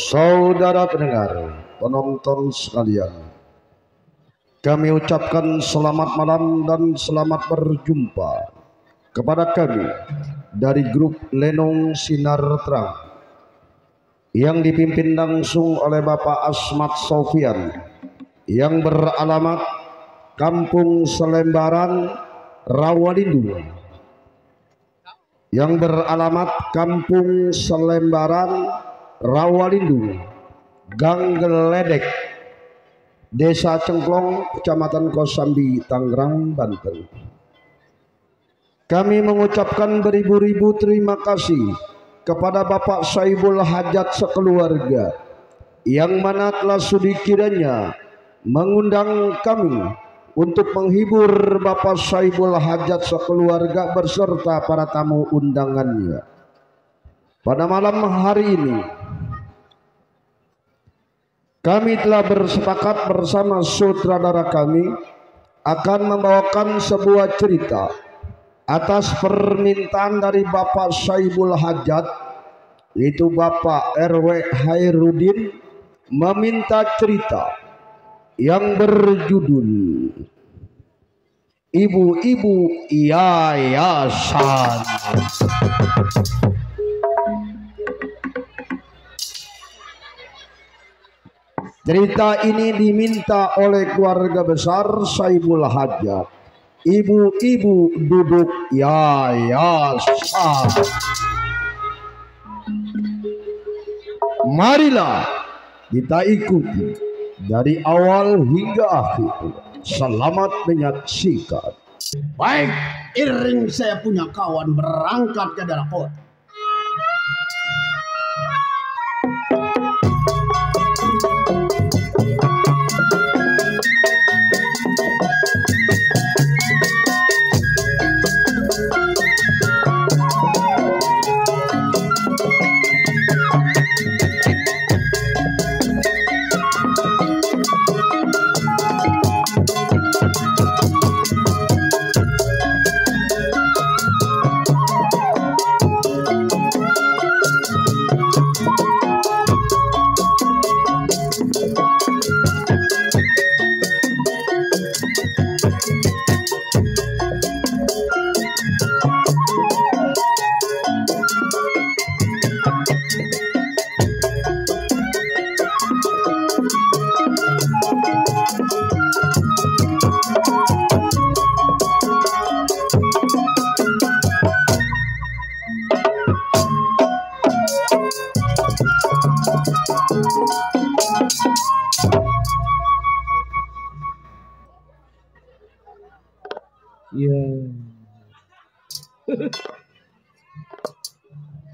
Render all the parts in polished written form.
Saudara pendengar, penonton sekalian, kami ucapkan selamat malam dan selamat berjumpa kepada kami dari grup Lenong Sinar Terang yang dipimpin langsung oleh Bapak Asmat Sofian yang beralamat Kampung Selembaran, Rawalindung, yang beralamat Kampung Selembaran, Rawalindung, Gang Geledek, Desa Cengklong, Kecamatan Kosambi, Tangerang, Banten. Kami mengucapkan beribu-ribu terima kasih kepada Bapak Saibul Hajat sekeluarga yang mana telah sudi kiranya mengundang kami untuk menghibur Bapak Saibul Hajat sekeluarga beserta para tamu undangannya. Pada malam hari ini kami telah bersepakat bersama sutradara kami akan membawakan sebuah cerita atas permintaan dari Bapak Saibul Hajat, yaitu Bapak RW Hairudin, meminta cerita yang berjudul Ibu-Ibu Yayasan. Cerita ini diminta oleh keluarga besar Saibul Hajat, ibu-ibu duduk yayasan. Marilah kita ikuti dari awal hingga akhir. Selamat menyaksikan. Baik, iring saya punya kawan berangkat ke daerah kota.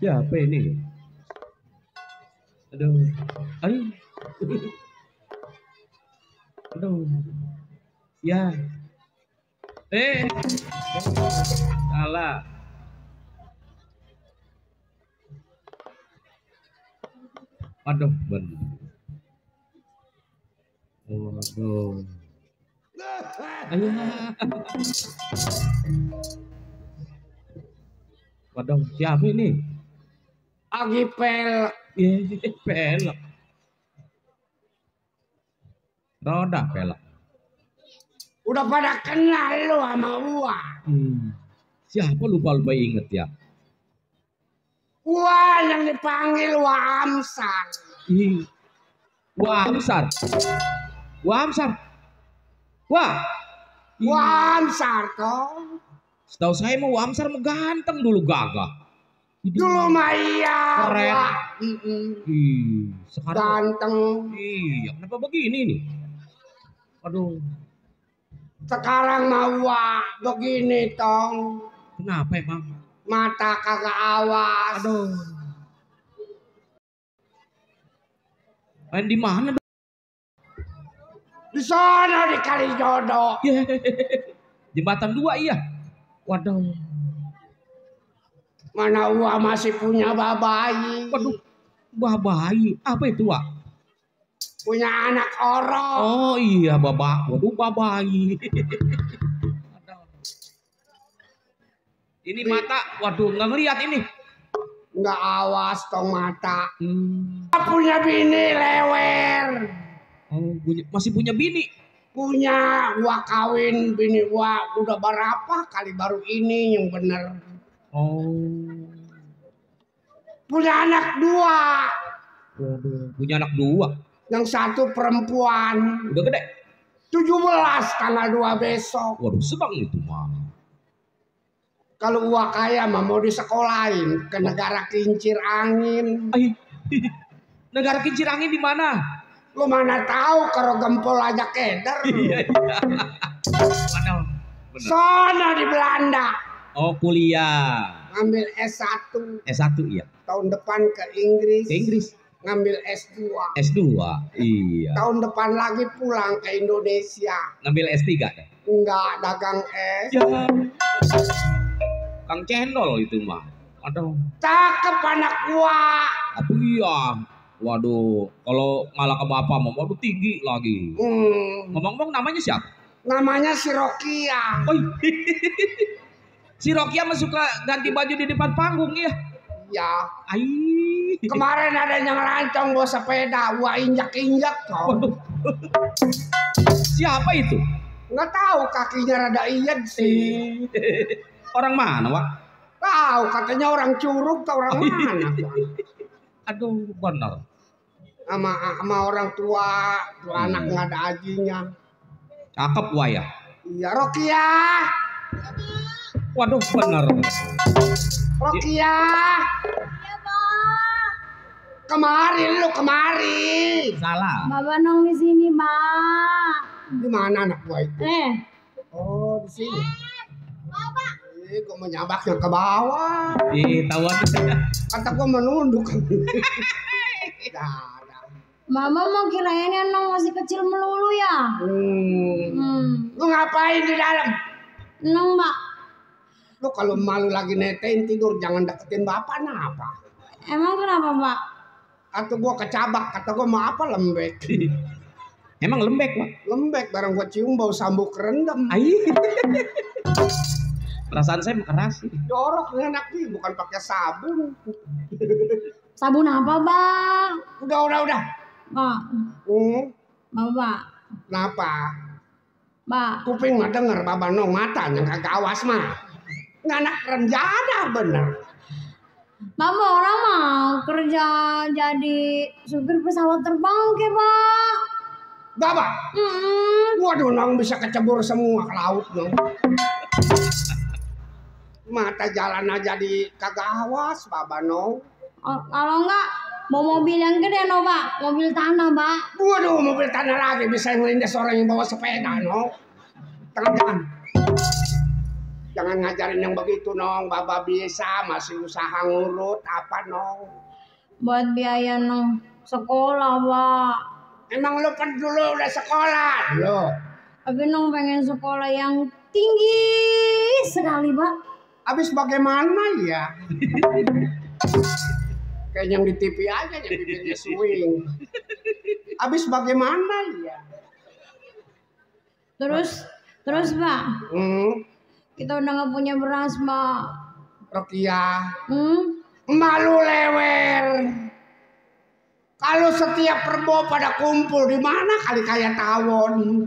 Siapa ini? Aduh, aduh, aduh, ya, salah. Aduh, benar. Waduh. Ayo. Waduh, siapa ini? Agi pelek. Pelek. Roda pelek. Udah pada kenal lu sama gua. Siapa lupa inget ya? Gua yang dipanggil Wamsar. Wamsar. Wamsar. Wah. Wamsar toh. Setahu saya mau Wamsar ganteng dulu gagah. Dulu mah iya. Keren. Sekarang ganteng. Iya, kenapa begini nih? Aduh. Sekarang mah wah begini tong. Kenapa emang? Mata kagak awas. Aduh. Main di mana? Di sana di Kalijodo. Jembatan 2 iya. Waduh. Mana Wak masih punya bayi. Waduh, babai. Apa itu, Wak? Punya anak orok. Oh iya, Bapak. Waduh, babai. Ini mata, waduh, nggak ngeliat ini. Nggak awas tong mata. Hmm. Punya bini lewer. Oh, masih punya bini. Punya Wak kawin bini Wak udah berapa kali baru ini yang bener. Oh. Punya anak 2. Waduh, punya anak 2. Yang satu perempuan. Udah gede. 17 tanggal 2 besok. Waduh, senang itu mah. Kalau Wak kaya mah mau disekolahin ke negara kincir angin. Ay, negara kincir angin di mana? Lu mana tahu kalau gempol aja keder. Iya. Mana? Bener. Sono di Belanda. Oh, kuliah. Ngambil S1. S1 iya. Tahun depan ke Inggris. Ke Inggris. Ngambil S2. S2. Iya. Tahun depan lagi pulang ke Indonesia. Ngambil S3 deh. Enggak dagang es. Ya. Kang Cendol itu mah. Aduh. Cakep anak gua. Apa iya? Waduh, kalau ngalah ke bapak mau waduh tinggi lagi. Ngomong-ngomong namanya siapa? Namanya si Rokia. Oh, si Rokia mah suka ganti baju di depan panggung ya? Ya. Ai. Kemarin ada yang ngerancong bawa sepeda, gua injak-injak kok. Siapa itu? Nggak tahu kakinya rada iyed sih. Orang mana, Wak? Tahu katanya orang Curug atau orang mana? Aduh, benar. Sama orang tua, anak nggak ada ajinya. Cakep, Wak ya? Iya, Rokia. Waduh, benar. Rokia. Iya, Pak. Kemari lu, kemari. Salah. Bapak nong di sini, Pak. Di mana anak gua itu? Oh, di sini. Bapak. Gua mau nyabaknya ke bawah. Ih, tahu aja. Kata gua menunduk. Dah. Mama mau kirainnya nong masih kecil melulu ya? Lu ngapain di dalam? Nong, Mbak. Lu kalau malu lagi netein tidur jangan deketin bapak apa? Emang kenapa, Pak? Atau gua kecabak, kata gua mau apa lembek. Emang lembek, Pak? Lembek barang gua cium bau sambuk kerendam. Ai. Perasaan saya keras. Jorok nih anak nih, bukan pakai sabun. Sabun apa, Bang? Udah. Pak. Bapak. Kenapa? Pak. Kuping mah denger baba nong mata yang kagak awas mah. Nganak renjada bener. Bapak orang mau kerja jadi supir pesawat terbang ke, Pak. Baba. Waduh nong bisa kecebur semua ke laut nong. Mata jalan aja di kagak awas baba nong. Kalau enggak mau mobil yang gede no, Pak. Mobil tanah, Pak. Waduh mobil tanah lagi bisa ngelindas orang yang bawa sepeda no. Jangan ngajarin yang begitu nong. Baba bisa masih usaha ngurut apa nong. Buat biaya no sekolah, Pak. Emang lu kan dulu udah sekolah lo. Tapi nong pengen sekolah yang tinggi sekali, Pak. Abis bagaimana ya? Kayak yang di TV aja yang bibirnya swing. Abis bagaimana ya? Terus Pak. Kita udah nggak punya beras, Pak. Rokia. Malu lewer. Kalau setiap perbo pada kumpul di mana kali kayak tawon.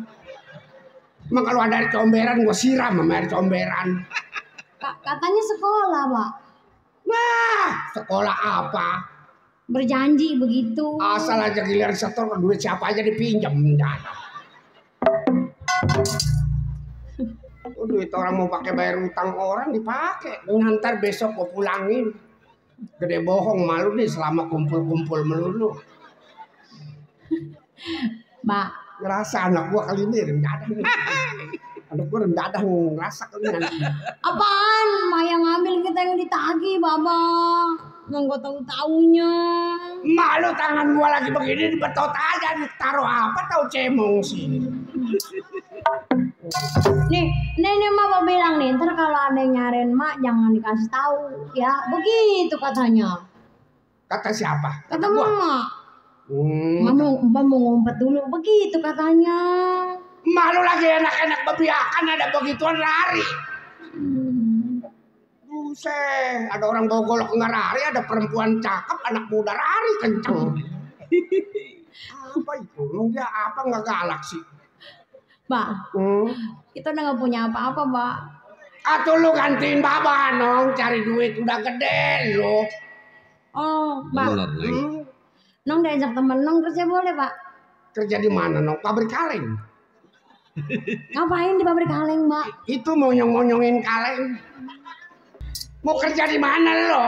Emang kalau ada air comberan gue siram sama air comberan. Katanya sekolah, Pak. Nah, sekolah apa? Berjanji begitu. Asal aja giliran setor duit siapa aja dipinjam. Duit orang mau pakai bayar utang orang dipakai. Ngantar besok mau pulangin. Gede bohong malu nih selama kumpul-kumpul melulu. Mbak. Ngerasa anak gua kali ini rendah. Anak gua rendah ngerasa kali ini. Apaan? Mak yang ngambil kita yang ditagih, Baba. Nggak tahu-taunya. Malu tangan gua lagi begini dibetot aja ditaruh apa tahu cemong sih. Nih Mak bilang nih, ntar kalau ada yang nyariin Mak jangan dikasih tahu ya. Begitu katanya. Kata siapa? Kata gua. Mama. Mama mau ngumpet dulu, begitu katanya. Malu lagi enak-enak bebiakan ada begituan lari. Buset, ada orang bawa golok nggak lari, ada perempuan cakep, anak muda lari kenceng. Apa itu? Dia apa nggak galak sih? Pak, kita udah nggak punya apa-apa, Pak. Atau lu gantiin Baba nong, cari duit udah gede lo. Oh, Pak. Bener, Neng. Nong diajak temen Nong kerja boleh, Pak? Kerja di mana nong? Pabrik kaleng. Ngapain di pabrik kaleng, Mbak? Itu monyong-monyongin kaleng. Mau kerja di mana lo?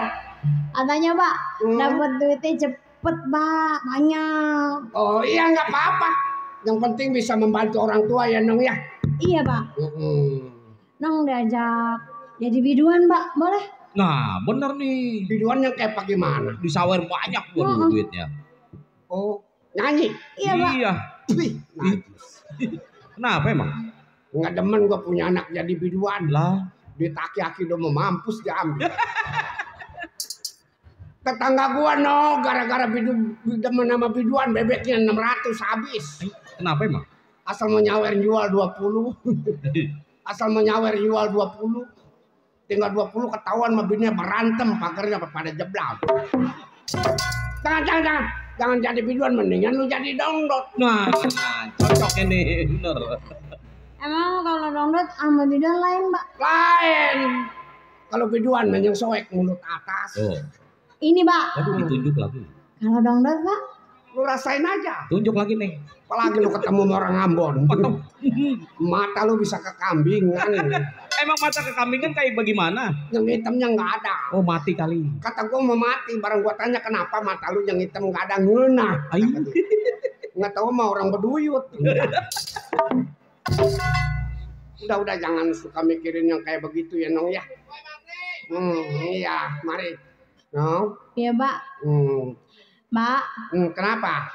Katanya, Pak, dapat duitnya cepet, Pak, banyak. Oh iya nggak apa-apa. Yang penting bisa membantu orang tua ya nong ya. Iya, Pak. Nong diajak jadi biduan, Pak, boleh? Nah, bener nih. Biduan yang kayak bagaimana? Disawer banyak buat duitnya. Oh, nyanyi? Iya, Pak. Iya. Wih, najis. Kenapa emang? Nggak demen gua punya anak jadi biduan. Lah. Duit aki-aki udah mau mampus diambil. Tetangga gua no, gara-gara demen sama biduan bebeknya 600 habis. Kenapa emang? Asal mau nyawer jual 20. Asal mau nyawer jual 20. Tinggal 20 ketahuan sama bininya berantem, pagarnya pada jeblak. Jangan jadi biduan, mendingan lu jadi dangdut. Nah, cocok ini, bener. Emang kalau dangdut sama biduan lain, Mbak? Lain. Kalau biduan yang soek mulut atas. Oh. Ini, Mbak. Waduh, ditunjuk lagi. Kalau dangdut, Pak? Lu rasain aja. Tunjuk lagi nih. Apalagi lu ketemu sama orang Ambon. Mata lu bisa kekambingan. Emang mata kekambingan kayak bagaimana? Yang hitamnya nggak ada. Oh, mati kali. Kata gua mau mati. Barang gua tanya kenapa mata lu yang hitam nggak ada ngeunah. Nggak tahu mah orang berduyut. Udah jangan suka mikirin yang kayak begitu ya nong ya. Iya, mari. Nong. Iya, Mbak. Mbak. Kenapa?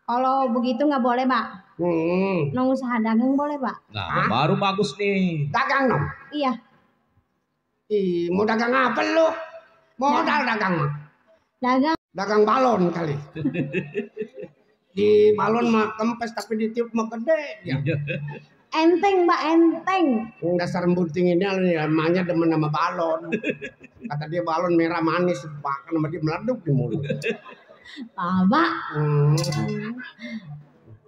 Kalau begitu nggak boleh, Pak. Nong usaha dagang boleh, Pak? Nah, baru bagus nih. Dagang nong. Iya. Ih, mau dagang apa lu? Modal dagang mah. Dagang balon kali. Di balon mah kempes tapi ditiup mah gede dia. Enteng, Mbak, enteng. Dasar bunting ini namanya demen sama balon. Kata dia balon merah manis, bahkan sama dia meleduk di mulut. Pak.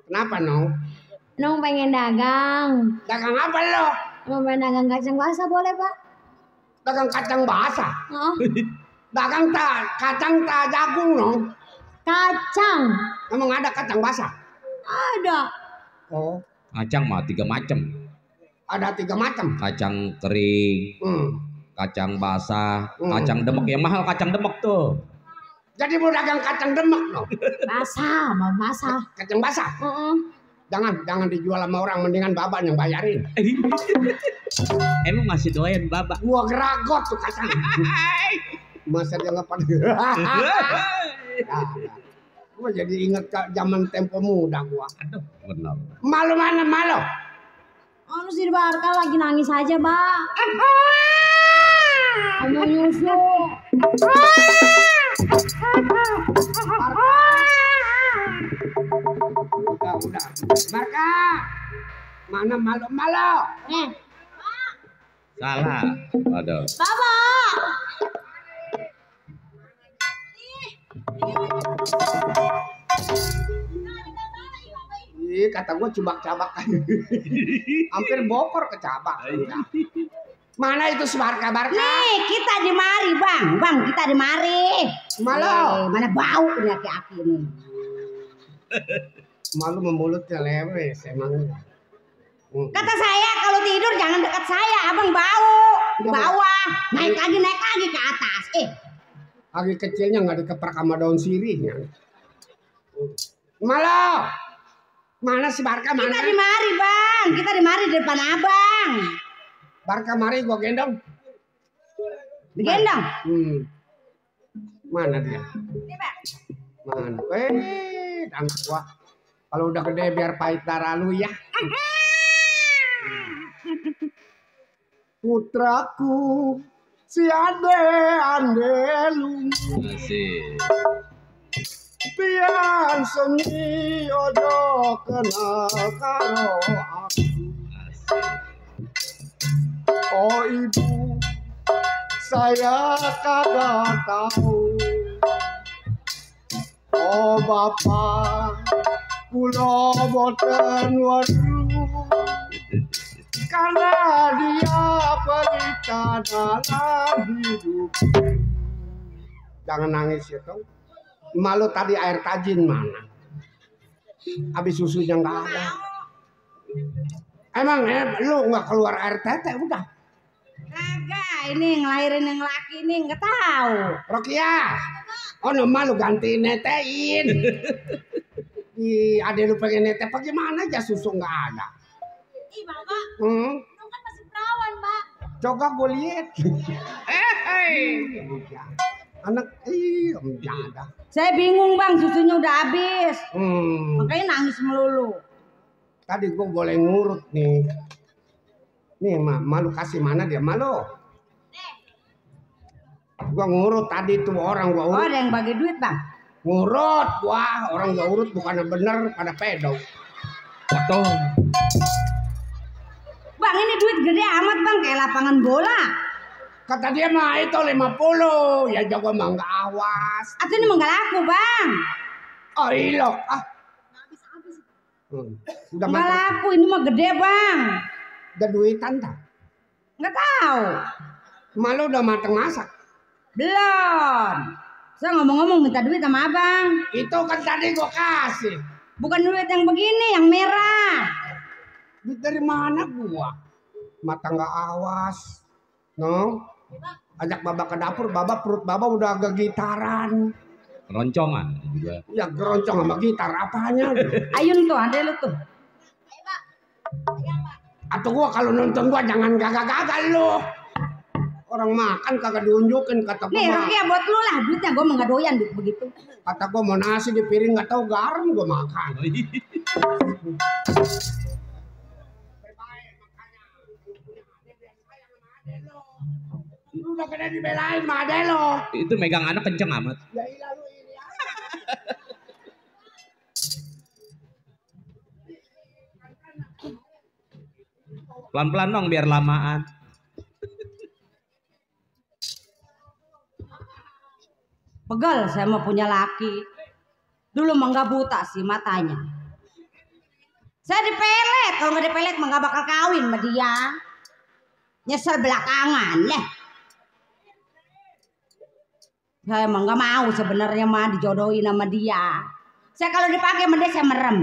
Kenapa nong? Nong pengen dagang. Dagang apa lo? Mau pengen dagang kacang basah boleh, Pak? Dagang kacang basah. Oh. Dagang kacang jagung nong. Kacang. Emang ada kacang basah? Ada. Oh. Kacang mah 3 macam. Ada 3 macam. Kacang kering, kacang basah, kacang demek. Yang mahal kacang demek tuh. Jadi mau dagang kacang demek no? Basah, mau basah. Kacang basah? Jangan dijual sama orang, mendingan Baba yang bayarin. Emang masih doyan Baba? Gua geragot tuh kacang. Masa dia nggak pada. Gua jadi inget zaman tempo muda gua. Aduh, benar. Malu mana malu? Anu si Barka lagi nangis aja, Mbak. Mau nyusu. Udah. Barka. Mana malu? Salah. Aduh. Baba. Ih, kata gue cubak-cabak. Hampir bokor ke cabak. Mana itu si Barka? Nih, kita di mari, Bang, kita di mari. Malu. Mana bau ini aki-aki ini. Malu memulutnya lewes emangnya. Kata saya kalau tidur jangan dekat saya, Abang bau. Di bawah, naik lagi ke atas. Lagi kecilnya nggak dikeprak sama daun sirihnya. Malu. Mana si Barka mana? Kita di mari, Bang. Kita di mari di depan Abang. Barka mari gua gendong. Digendong. Mana dia? Mana? Anak gua. Kalau udah gede biar pahit darah lu ya. putraku si ade andelung Asik. pian seni ojo kenal karo aku. Oh ibu, saya kagak tahu. Oh bapak, kulo boten waduh. Karena dia pelita dalam hidup. Jangan nangis ya kau. Malu tadi air tajin mana? Habis susunya nggak ada. Emang lu nggak keluar air tete udah? Kagak, ini ngelahirin yang laki ini nggak tahu. Rokia, oh nama lu ganti netein. Di ada lu pengen nete, bagaimana aja susu nggak ada? Ih bapak, Hmm, lu kan masih perawan pak. coba gue lihat. Anak, nggak ada. Saya bingung bang, susunya udah habis. Hmm, Makanya nangis melulu. tadi gue boleh ngurut nih. Nih malu kasih mana dia malu? Gua ngurut tadi tuh orang gua Oh urut. ada yang bagi duit bang? Ngurut wah orang gua urut bukannya bener pada pedo. Waduh. Bang ini duit gede amat bang, kayak lapangan bola. Kata dia mah itu 50. Ya jago mah nggak awas. Atau ini mah nggak laku bang? Oh ilok ah. Udah Nggak matang. laku, ini mah gede bang. Udah duitan dah. Nggak tahu. Malu udah mateng masak. Belum. Saya ngomong-ngomong minta duit sama abang. Itu kan tadi gua kasih. Bukan duit yang begini, yang merah. Duit dari mana gua? Mata nggak awas. No. Ajak baba ke dapur, baba perut baba udah agak gitaran. Roncongan juga. Ya geroncong sama gitar apanya? Ayun tuh, ada lu tuh. Atau gua kalau nonton gua jangan gagal-gagal lu. Orang makan kagak diunjukin kata gua. Nih mah. Rokia buat lu lah duitnya, gue mah nggak doyan duit begitu. Kata gua mau nasi di piring nggak tahu garam gua makan. Lu udah kena dibelain sama ade lo. Itu megang anak kenceng amat. Ya ilah lu ini. Pelan-pelan dong biar lamaan. Pegal saya mau punya laki. Dulu mah nggak buta sih matanya. Saya dipelet, kalau nggak dipelet mah nggak bakal kawin sama dia. Nyesel belakangan leh. Saya emang nggak mau sebenarnya mah dijodohin sama dia. Saya kalau dipakai sama dia saya merem.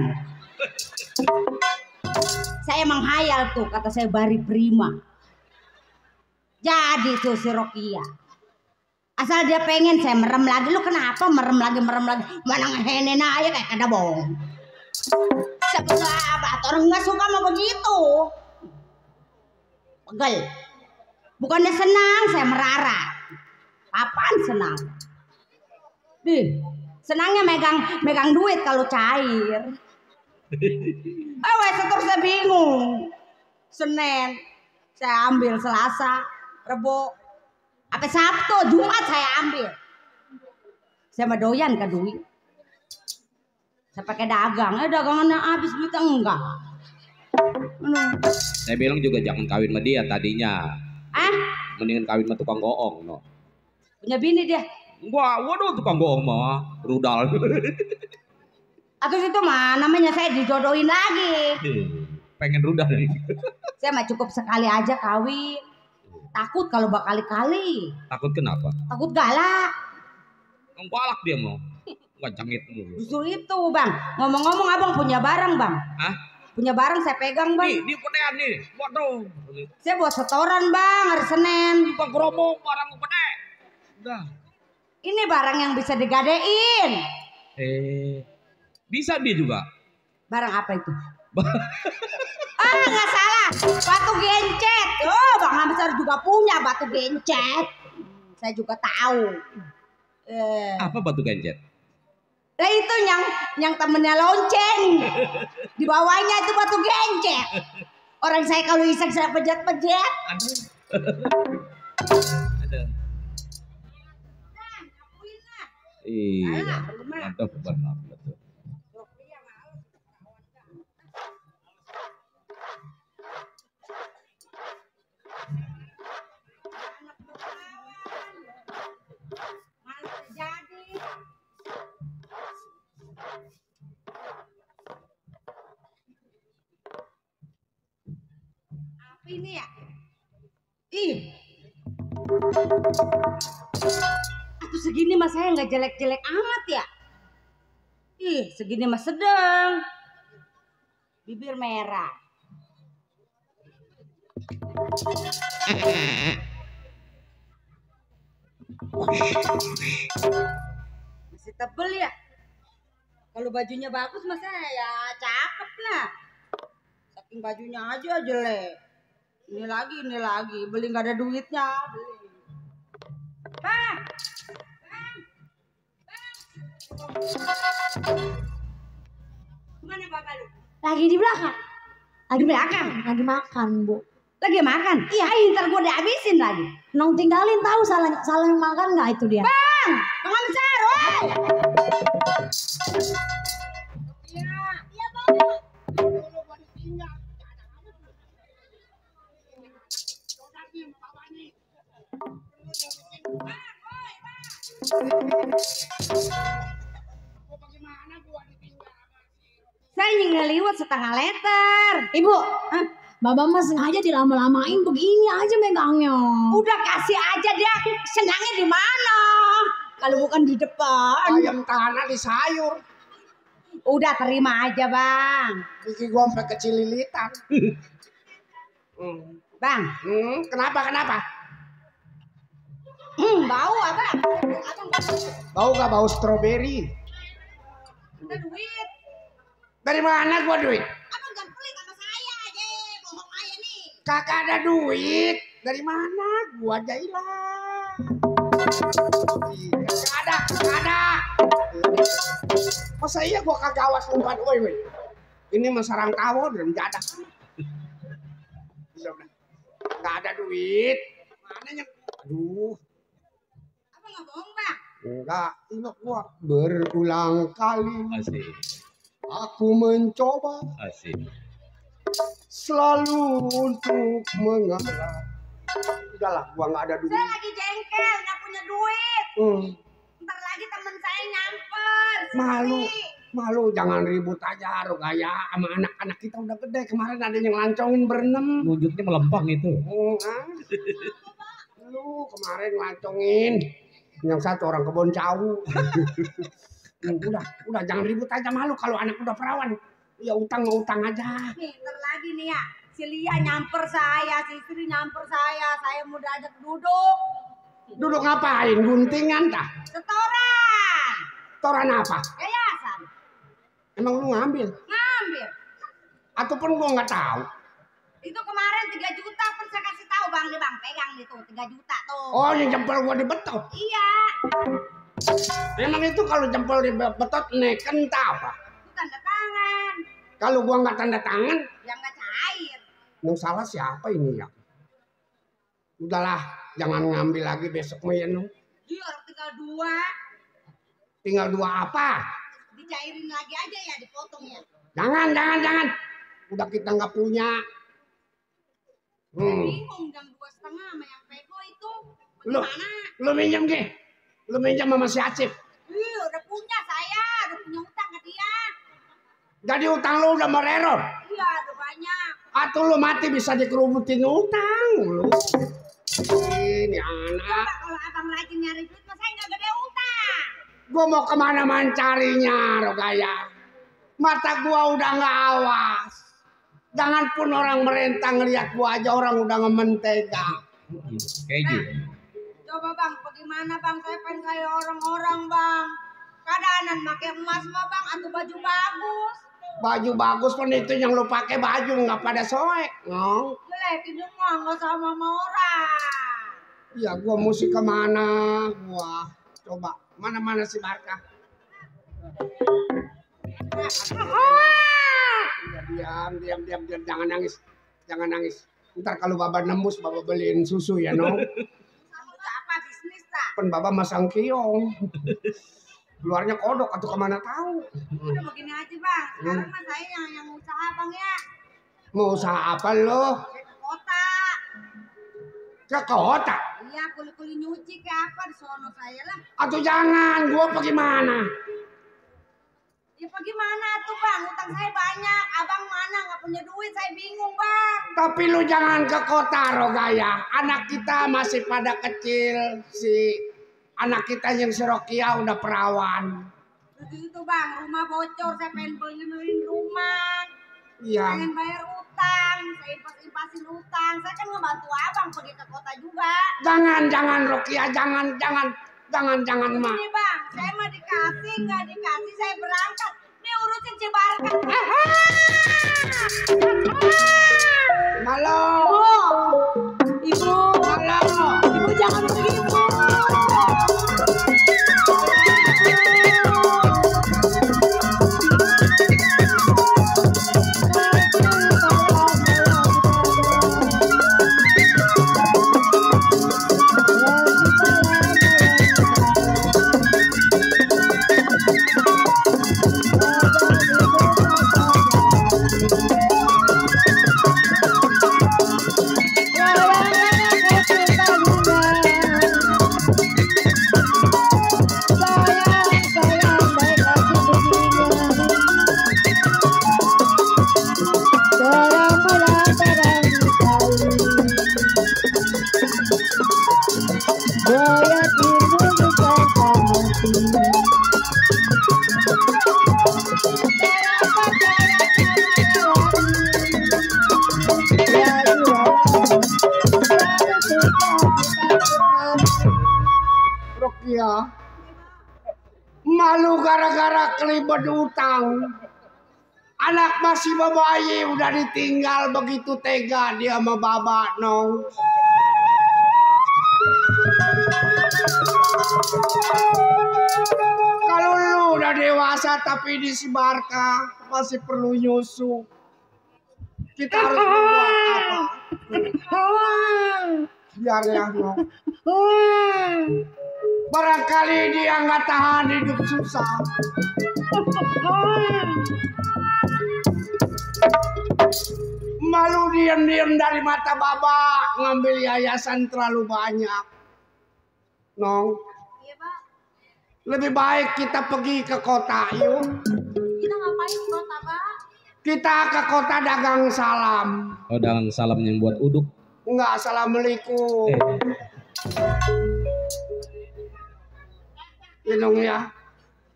Saya emang hayal tuh kata saya Bari Prima. Jadi tuh si Rokia. Asal dia pengen saya merem lagi. Lu kenapa merem lagi? Mana ngehenen aja kayak kada bohong. Sebelah orang nggak suka sama begitu. Pegel. Bukannya senang, saya merara. Apaan senang? Senangnya megang duit kalau cair. Wes terus saya bingung. Senin saya ambil, Selasa, Rebo, sampai Sabtu, Jumat saya ambil. Saya mah doyan ke duit. Saya pakai dagang, dagangannya habis duitnya enggak. Saya bilang juga jangan kawin sama dia tadinya. Mendingan kawin sama tukang goong, no. Punya bini dia. Wah, waduh tukang goong mah rudal. Atau itu mah namanya saya dijodohin lagi. Pengen rudal. Saya mah cukup sekali aja kawin. Takut kalau berkali-kali. Takut kenapa? Takut galak. Galak dia mau. Nggak cangit dulu. Justru itu bang. Ngomong-ngomong abang punya barang bang. Hah? Punya barang saya pegang bang. Nih, di pedean nih. Waduh. Saya buat setoran bang hari Senin. Tukang gerobak barang pede. Udah. Ini barang yang bisa digadein. Bisa dia juga. Barang apa itu? Nggak salah. Batu gencet. Oh bang Hamzah juga punya batu gencet. Saya juga tahu. Apa batu gencet? Nah itu yang temennya lonceng. Di bawahnya itu batu gencet. Orang saya kalau iseng saya pejat-pejat. Ada. Iya, mantap benar betul. Ini ya. Ih. Atuh segini mah saya nggak jelek-jelek amat ya. Ih, segini mah sedang. Bibir merah. Masih tebel ya. Kalau bajunya bagus mah saya ya cakep lah. Saking bajunya aja jelek. Ini lagi, beli nggak ada duitnya, beli. Bang. Mana bapak lu? Lagi di belakang. Lagi belakang? Lagi makan, Bu. Lagi makan? Iya, ntar gua dihabisin lagi. Nong tinggalin tahu salah makan nggak itu dia? Bang besar, woi. Iya bang. Saya ingin ngeliwat setengah liter. Ibu, Baba mah sengaja dilama-lamain begini aja megangnya. Udah kasih aja dia, senangnya di mana? Kalau bukan di depan. Ayam tanah di sayur. Udah terima aja bang. Gigi gua sampai kecililitan. Bang. Kenapa? Bau apa? Bau gak bau stroberi? Ada duit. Dari mana gua duit? Abang jangan pelit sama saya aja, bohong aja nih. Kagak ada duit. Dari mana? Gua aja hilang. Gak ada. Masa iya gua kagak awas umpan, woi. Ini mah sarang tawon dan gak ada. Gak ada duit. Mana yang? Aduh. Abang nggak bohong bang? Enggak, ingat gua berulang kali. Asik. Aku mencoba selalu untuk mengalah. Udahlah, gua nggak ada duit. Saya lagi jengkel, nggak punya duit. Ntar lagi temen saya nyamper. Malu, jangan ribut aja, Rogaya. Sama anak-anak kita udah gede. Kemarin ada yang lancongin berenam. Wujudnya melempang itu. Lu kemarin lancongin. Yang satu orang kebon jauh. Udah jangan ribut aja, malu kalau anak udah perawan. Ya utang aja. Nih, ntar lagi nih ya. Si Lia nyamper saya, si istri nyamper saya mau diajak duduk. Duduk ngapain? Guntingan tah? Setoran. Toran apa? Yayasan. Emang lu ngambil? Ngambil. Ataupun gua nggak tahu. Itu kemarin 3 juta pun saya kasih tahu bang nih bang, pegang nih tuh 3 juta tuh. Oh, yang jempol gua dibetot. Iya. Emang itu kalau jempol dibetot neken apa? Itu tanda tangan. Kalau gua nggak tanda tangan, Yang nggak cair. yang salah siapa ini ya? Udahlah, jangan ngambil lagi besok mah ya, Iya, tinggal 2. Tinggal 2 apa? Dicairin lagi aja ya, dipotong ya. Jangan. Udah kita nggak punya. Bingung jam 2,5 sama yang pego itu. Bagaimana? Lu minjem Ge? Lu minjem sama si Acip? Udah punya saya, udah punya utang ke dia. Jadi utang lu udah mereror? Iya, udah banyak. Atau lu mati bisa dikerubutin utang lu. Ini anak. Coba kalau abang rajin nyari duit, mah saya nggak gede utang. Gua mau kemana mencarinya, Rogaya. Mata gua udah nggak awas. Jangan pun orang merentang ngeliat gua aja orang udah ngementega. Keju. Coba bang, bagaimana bang? Saya pengen kayak orang-orang bang. Kadang pakai emas mah bang, atau baju bagus. Baju bagus pun itu yang lu pakai baju nggak pada soek, no? Jelek ini mah nggak sama orang. Ya gua mesti kemana? Gua coba mana si Barka? Ya, diam, jangan nangis. Ntar kalau Baba nembus, Baba beliin susu ya, Nong. Apa bisnis tak? Pen Baba masang kiong. Luarnya kodok atau kemana tahu. Udah begini aja bang. Sekarang mah saya yang usaha bang ya. Mau usaha apa lo? Saya ke kota. Ke kota? Iya kuli-kuli nyuci kayak apa di sono saya lah. Atau jangan, gua pergi mana? Ya bagaimana tuh bang? Utang saya banyak. Abang mana nggak punya duit? Saya bingung bang. Tapi lu jangan ke kota Rogaya. Anak kita masih pada kecil. Si anak kita yang si Rokia udah perawan. Begitu bang, rumah bocor. Saya pengen beliin rumah. Iya. Pengen bayar utang. Saya impas-impasin utang. Saya kan ngebantu abang pergi ke kota juga. Jangan Rokia, jangan mah. Ini bang, saya mah dikasih, nggak dikasih saya berangkat. Nih urusin Cibarka. Halo. Ibu, Halo. ibu jangan pergi ibu. Rokia. Malu gara-gara kelibet utang. Anak masih bayi udah ditinggal begitu tega dia sama Baba, Nong. Kalau lu udah dewasa tapi di Cibarka masih perlu nyusu. Kita harus membuat apa? Biarlah, Nong. Barangkali dia nggak tahan hidup susah. Malu diam-diam dari mata Baba ngambil yayasan terlalu banyak. Nong. Iya pak. Lebih baik kita pergi ke kota, yuk. Kita ngapain di kota pak? Kita ke kota dagang salam. Oh, dagang salam yang buat uduk. Enggak, assalamualaikum. Minum ya.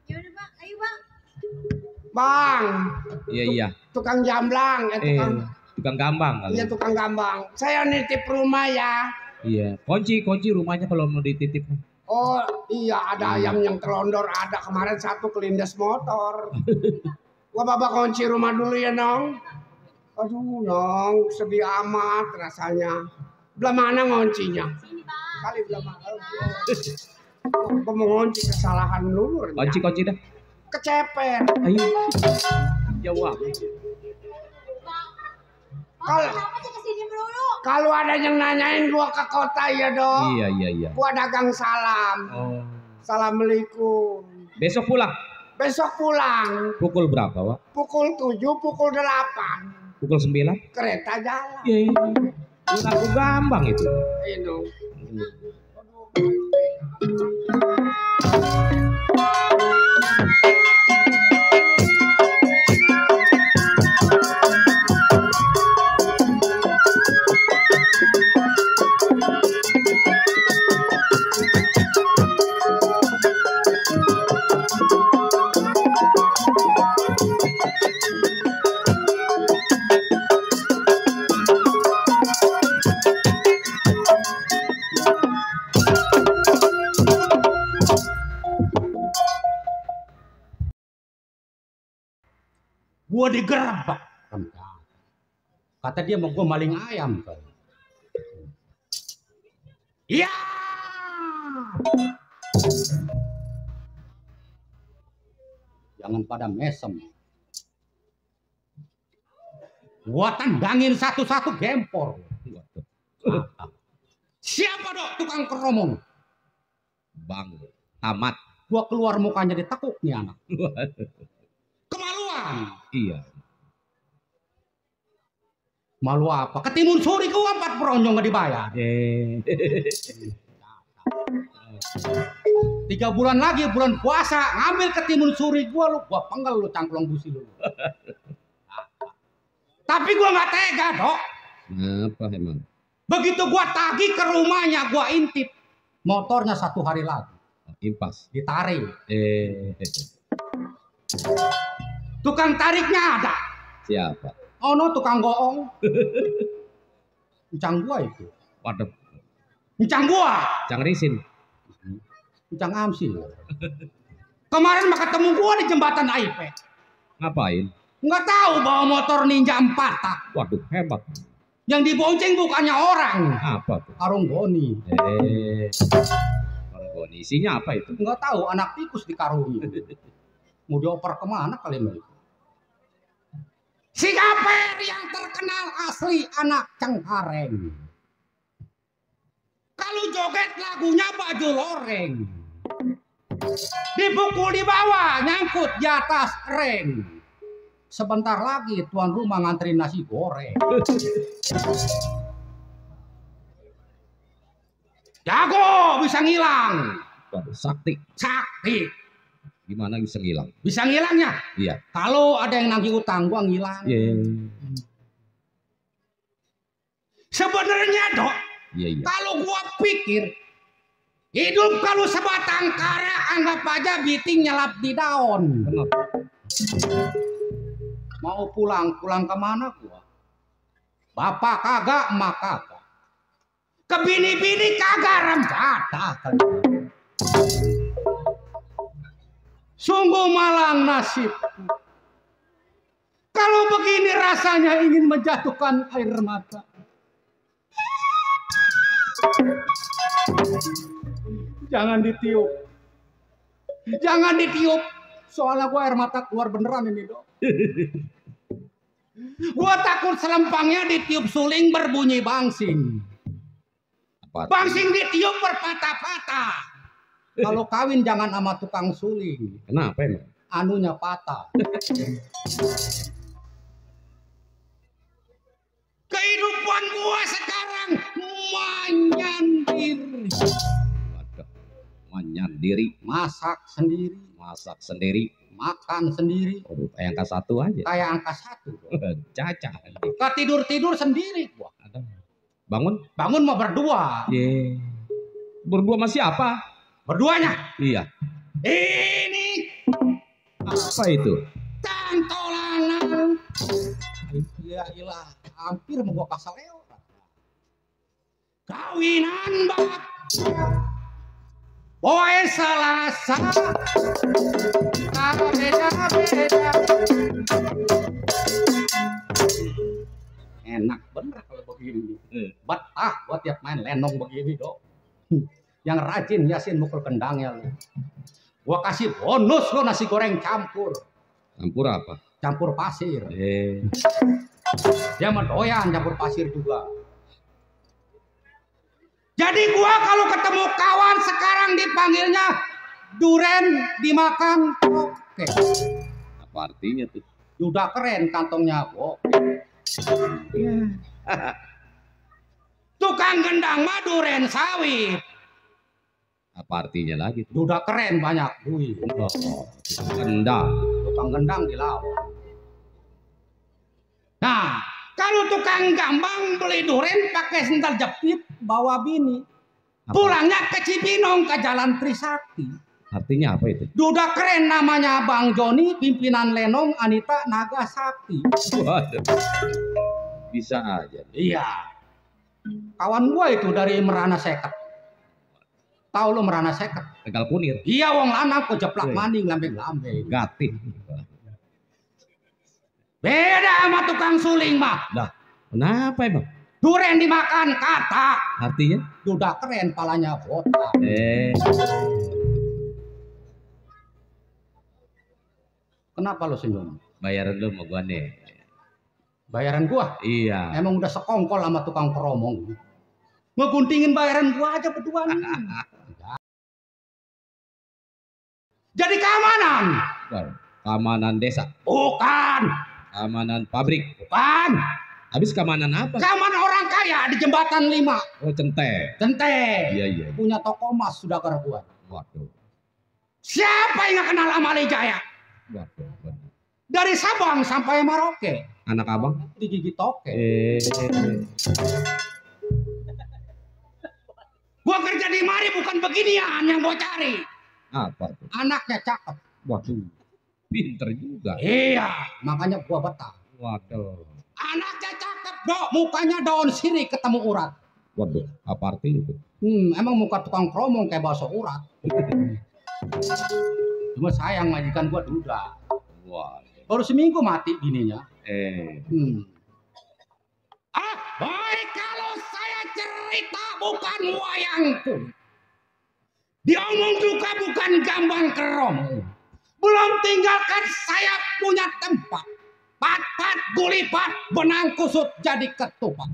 Ya udah pak, ayo bang. Bang. Iya. Tukang jamblang, Tukang gambang kali. Iya tukang gambang. Saya nitip rumah ya. Iya. Kunci rumahnya kalau mau dititip. Oh iya ada ayam yang terlondor ada kemarin satu kelindes motor. Gua Baba kunci rumah dulu ya Nong. Aduh Nong sedih amat rasanya. Belah mana kuncinya? Sini bang. Kali belah mana? Gua mau ngunci kesalahan lu. Kunci dah. Kecepet. Ayo. Jawab. Kenapa sih kesini dulu? Kalau ada yang nanyain gua ke kota ya dong. Iya. Gua dagang salam. Oh. Assalamualaikum. Besok pulang. Besok pulang. Pukul berapa, Wak? Pukul 7, pukul 8. Pukul 9? Kereta jalan. Iya. Aku gampang itu. Ini. Gua digerebek. Kata dia mau gua maling ayam. Iya. Jangan pada mesem. Gua tendangin satu-satu gempor. Siapa dok tukang keromong? Bang Tamat. Gua keluar mukanya ditekuk nih anak. Kemaluan. Iya. Malu apa? Ketimun suri gua 4 beronyong nggak dibayar. 3 bulan lagi bulan puasa ngambil ketimun suri gua penggal lu cangklong busi lu. Tapi gua nggak tega dok. Kenapa emang? Begitu gua tagih ke rumahnya gua intip motornya 1 hari lagi. Impas. Ditarik. Tukang tariknya ada. Siapa? Oh no tukang goong. Encang gua itu. Waduh. Encang gua. Cang Risin. Encang Amsil. Kemarin mah ketemu gua di jembatan AIP. Ngapain? Nggak tahu bawa motor Ninja 4 tak. Waduh, hebat. Yang dibonceng bukannya orang. Apa tuh? Karung goni. Karung goni. Isinya apa itu? Nggak tahu anak tikus dikarungi. Mau dioper kemana kali ini? Si Gaper yang terkenal asli anak Cengkareng. Kalau joget lagunya baju loreng. Dipukul di bawah, nyangkut di atas reng. Sebentar lagi tuan rumah nganterin nasi goreng. Jago bisa ngilang. Waduh, sakti. Sakti. Gimana bisa ngilang? Bisa ngilangnya? Iya. Kalau ada yang nagih utang gua ngilang. Sebenarnya dok, Iya. kalau gua pikir hidup kalau sebatang kara anggap aja biting nyelap di daun. Benar. Mau pulang kemana gua? Bapak kagak, emak kagak. Ke bini-bini kagak remjata. Sungguh malang nasib. Kalau begini rasanya ingin menjatuhkan air mata. Jangan ditiup. Jangan ditiup. Soalnya gua air mata keluar beneran ini dok. Gua takut selempangnya ditiup suling berbunyi bangsing. Apa? Bangsing ditiup berpatah-patah. Kalau kawin jangan sama tukang suling. Kenapa emang? Anunya patah. Kehidupan gua sekarang menyendiri. Waduh. Menyendiri. Masak sendiri. Masak sendiri. Makan sendiri. Waduh, kayak angka 1 aja. Kayak angka 1. Caca. Tidur sendiri gua. Bangun? Bangun mau berdua. Berdua sama siapa? Berduanya. Iya. Ini Apa itu? tantolanan. Ya ilah, hampir mau gua kasar lewat. Kawinan bak. Boy Selasa. Beda-beda. Enak bener kalau begini. Betah buat tiap main lenong begini dok. Yang rajin Yasin mukul kendangnya lu. Gua kasih bonus lo nasi goreng campur. Campur apa? Campur pasir. Dia mendoyan campur pasir juga. Jadi gua kalau ketemu kawan sekarang dipanggilnya duren dimakan oke. Apa artinya tuh? Udah keren kantongnya oke. Tukang gendang mah duren sawit. Apa artinya lagi tuh? Udah keren banyak duit. Gendang. Tukang gendang dilawan. Nah, kalau tukang gambang beli duren pakai sendal jepit bawa bini. Pulangnya ke Cibinong ke Jalan Trisakti. Artinya apa itu? Udah keren namanya Bang Joni, pimpinan Lenong Anita Naga Sakti. Waduh. Bisa aja. Iya. Kawan gua itu dari Merana Seket. Tahu lo Merana Seket? Tegal Kunir. Iya wong lanang kok jeplak maning lambe-lambe. Gatin. Beda sama tukang suling mah. Lah, kenapa emang? Duren dimakan kata. Artinya? Udah keren palanya botak. Kenapa lo senyum? Bayaran lu mau gua nih. Bayaran gua? Iya. Emang udah sekongkol sama tukang keromong. Ngeguntingin bayaran gua aja berdua nih. Jadi keamanan. Keamanan desa. Bukan. Keamanan pabrik. Bukan. Habis keamanan apa? Keamanan orang kaya di jembatan 5. Oh, centeh. Centeh. Iya. Punya toko emas sudah gua. Waduh. Siapa yang gak kenal Amali Jaya? Waduh. Dari Sabang sampai Merauke. Anak abang? Digigit toke. Gua kerja di mari bukan beginian yang gua cari. Apa tuh? Anaknya cakep. Waduh. Pinter juga. Iya, makanya gua betah. Waduh. Anaknya cakep, Dok. Mukanya daun sirih ketemu urat. Waduh, apa artinya itu? Emang muka tukang kromong kayak bakso urat. Cuma sayang majikan gua duda. Wah. Baru seminggu mati bininya. Baik kalau saya cerita bukan wayangku. Diomong juga bukan gambang kerom. Belum tinggalkan saya punya tempat. Pat-pat gulipat benang kusut jadi ketupat.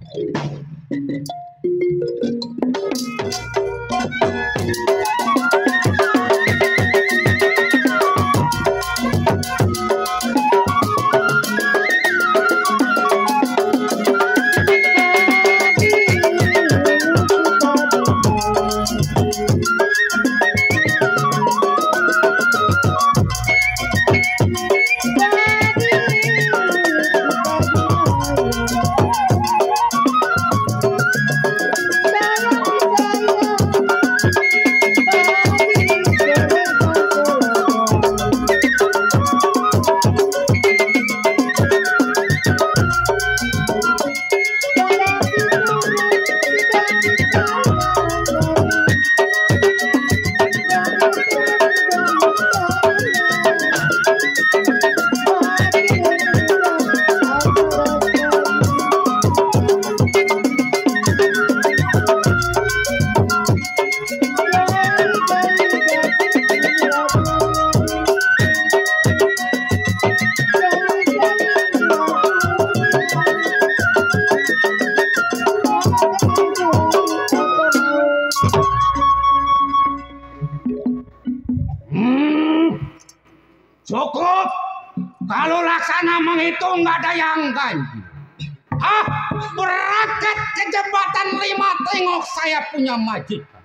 Cukup. Kalau laksana menghitung nggak ada yang ganjil. Berangkat ke jembatan 5 tengok saya punya majikan.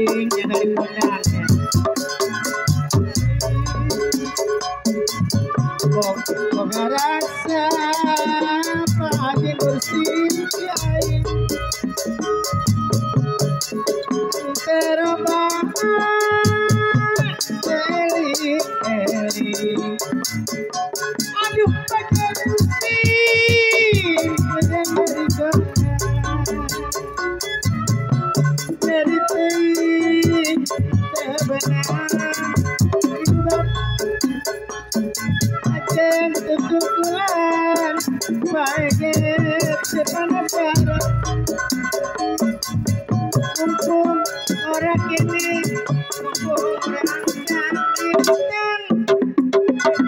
tingnya dari pundaknya. Boga rasa pagi bersihin terbang eli. Aduh pakai pusing dari ting terbenam ajen tutupan baget depan barat mumpung orang ini mumpung orang cantik dan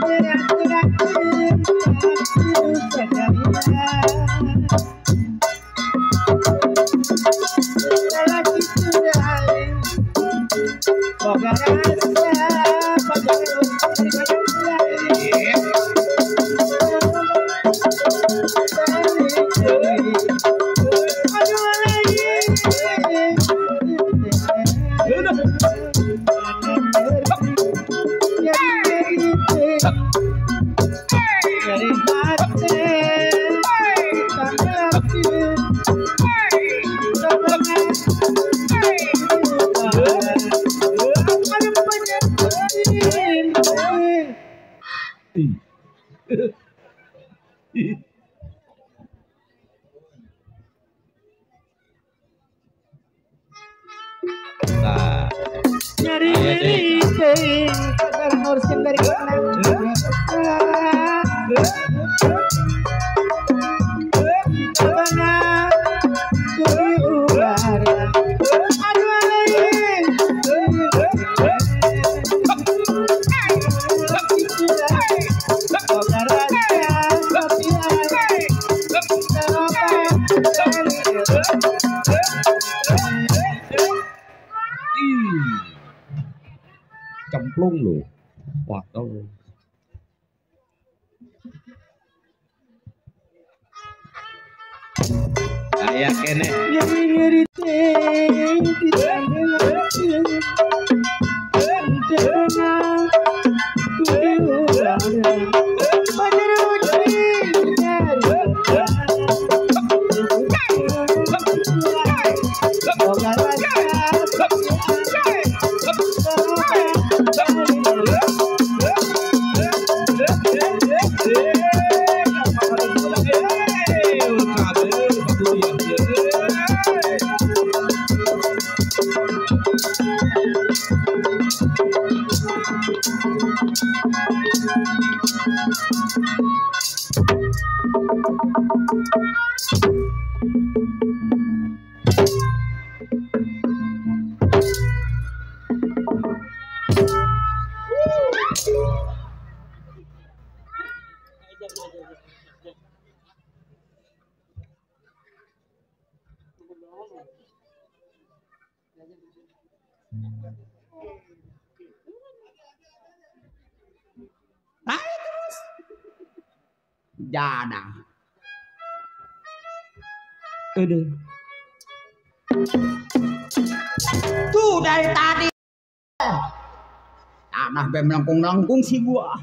gerak-gerakin pasti sadarinya lelaki sudah boga rasa pajangan Nah, nyari kabar ngurusin dari mana? cemplung loh. Waduh. Kayak kene. Jada. Aduh. Tuh dari tadi. Tanah be melengkung-melengkung sih gua.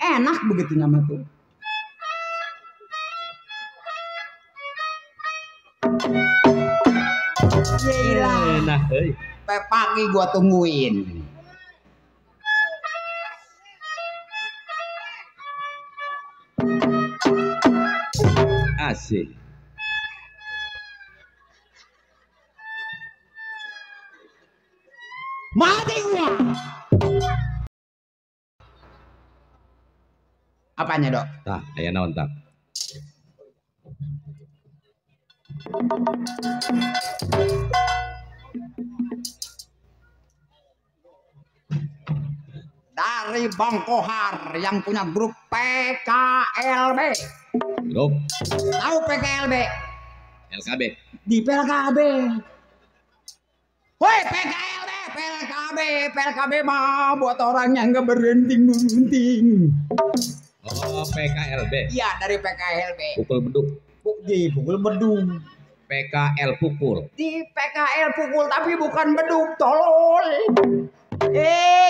Enak begitu nama tuh. Yelah. Enak, hei. Sampai pagi gua tungguin. Asik. Mati gua. Apanya, Dok? Tah, aya naon tah? Dari Bang Kohar yang punya grup PKLB. Grup Tahu PKLB? LKB. Di PKB. Woi, PKLB mah buat orang yang nggak berunting. Oh, PKLB. Iya, dari PKLB. Pukul beduk. Pukul bedung. PKL pukul. Di PKL pukul tapi bukan beduk tolol.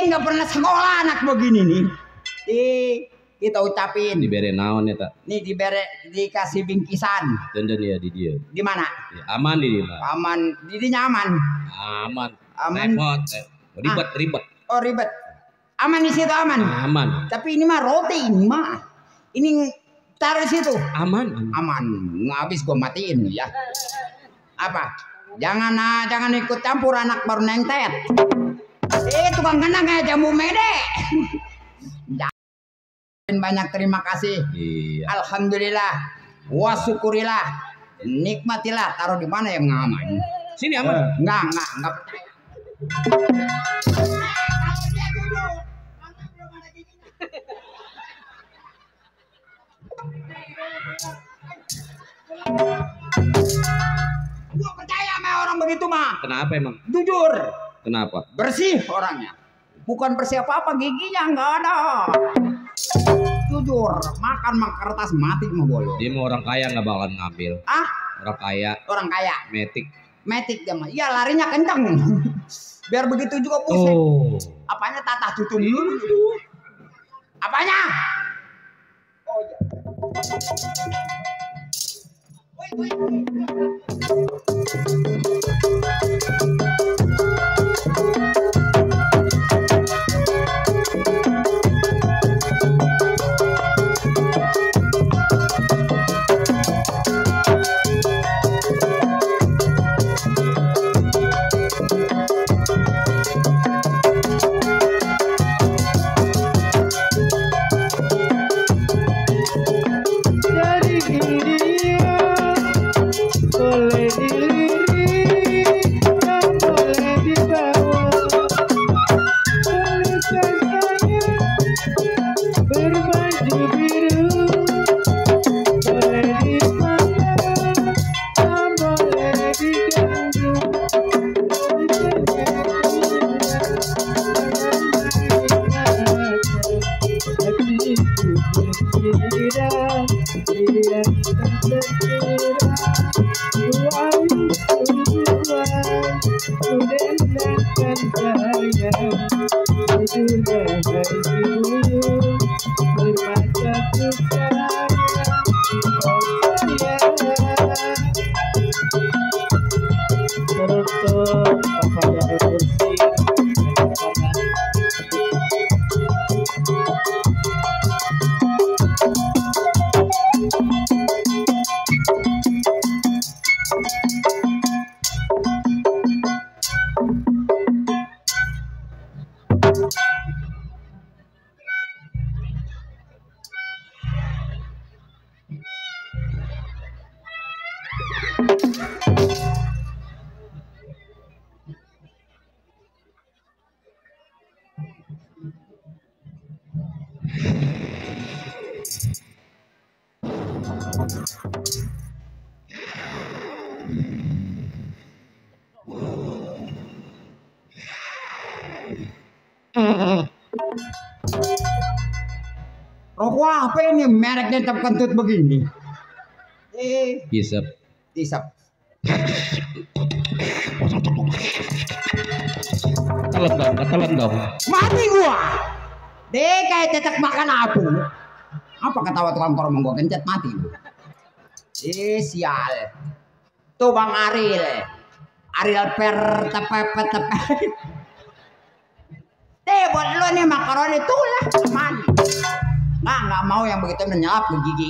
Nggak pernah sekolah anak begini nih. Kita ucapin. Dibere naon ya tak? Nih dikasih bingkisan. Dan ya di dia. Di mana? Ya, aman di dia. Aman. Di dia nyaman. Aman. Aman. Ribet. Oh ribet. Aman di situ aman. Aman. Tapi ini mah roti ini mah. Ini taruh di situ. Aman. Habis gua matiin ya. Apa? Jangan ikut campur anak baru nengtet. Tukang kena kayak jamu mede. Banyak terima kasih. Iya. Alhamdulillah. Wa syukurilah. Nikmatilah. Taruh di mana yang aman? Sini aman. Enggak percaya. Kalau dia duduk, karena belum ada giginya. Gua percaya sama orang begitu mah. Kenapa emang? Jujur. Kenapa? Bersih orangnya. Bukan bersih apa-apa, giginya nggak ada. Jujur, makan kertas mati mau bolong. Dia mau orang kaya nggak bakalan ngambil. Orang kaya. Orang kaya. Metik dia mah. Iya larinya kencang. Biar begitu juga pusing. Oh. Apanya tatah tutup dulu. Apanya? Oh iya. Dari India boleh dilirik dan boleh dibawa. Tulisan saya berbaju biru boleh dipandang dan boleh diganggu. Rokok apa ini mereknya tetap kentut begini? Hisap. Telan dong. Mati gua. Deh kayak cecek makan apu. Apa ketawa tukang korong gua kencet mati lu. Sial. Tuh Bang Ariel per tepepet. Buat lu nih makaroni tuh lah. Mandi. Nggak mau yang begitu menyelap ke gigi.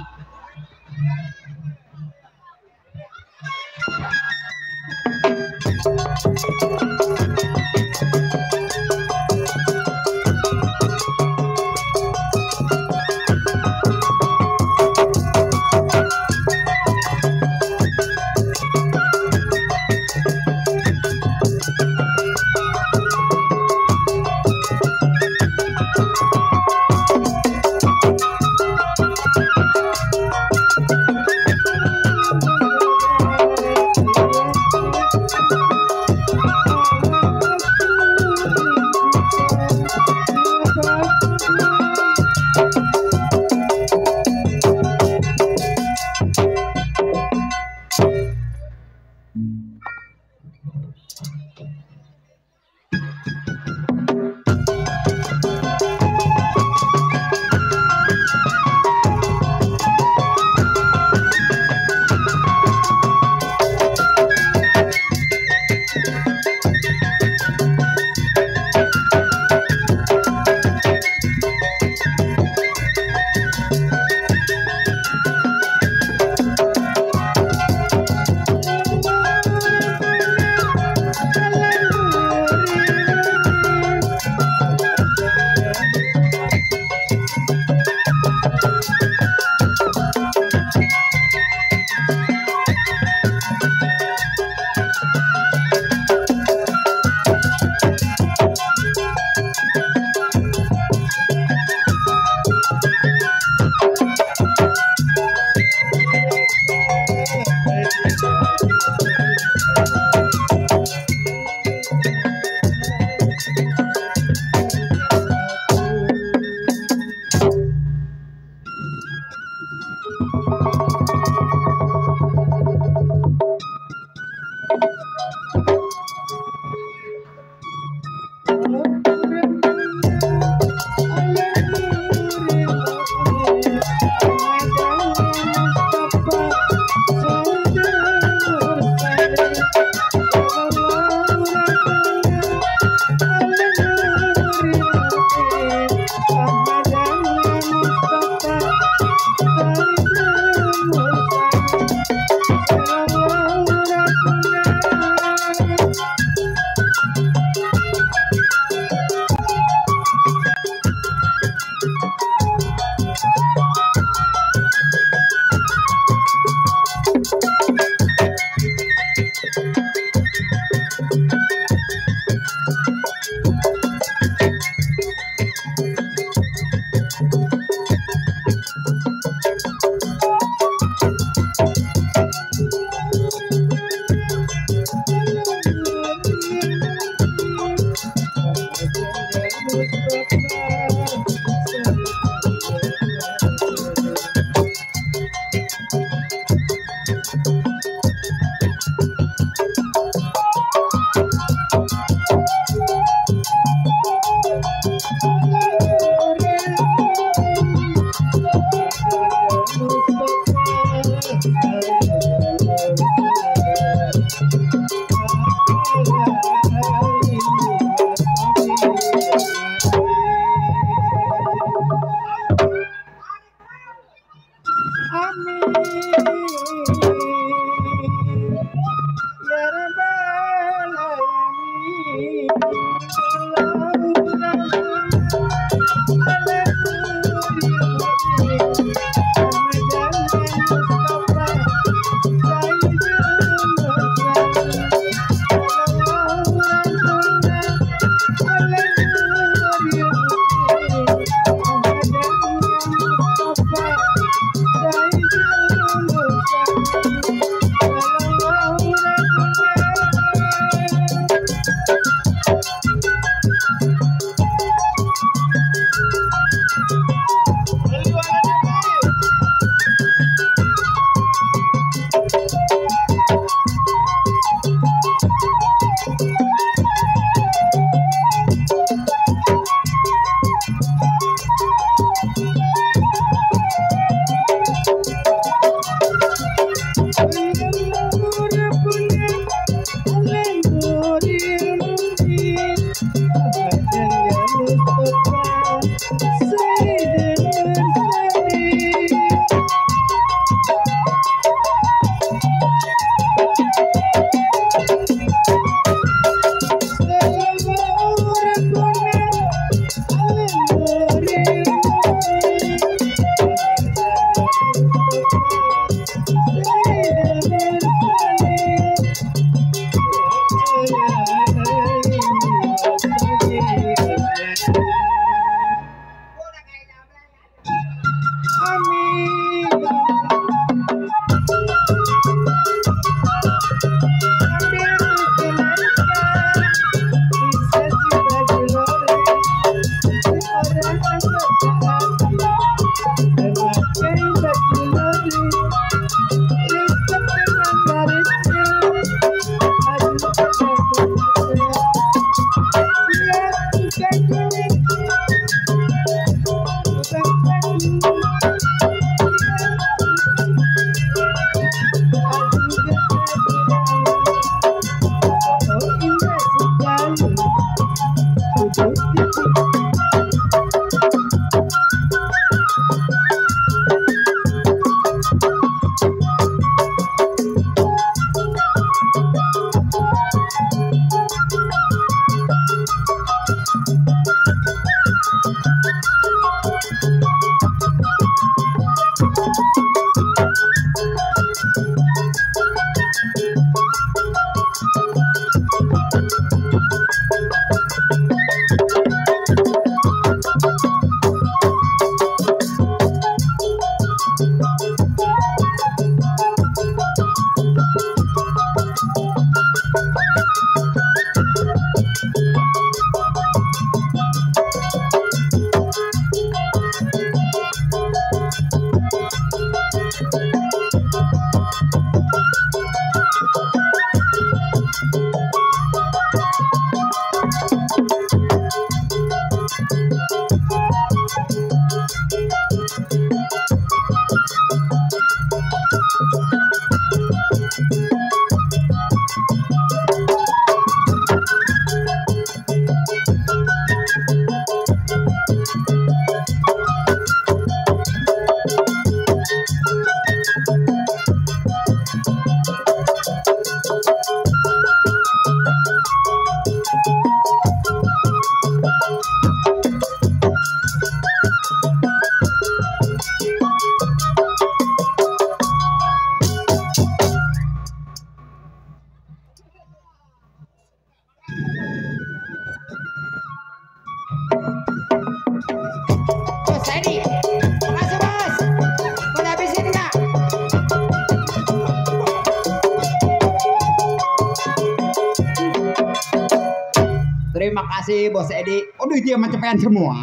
Terima kasih Bos Edi. Aduh dia mencepean semua.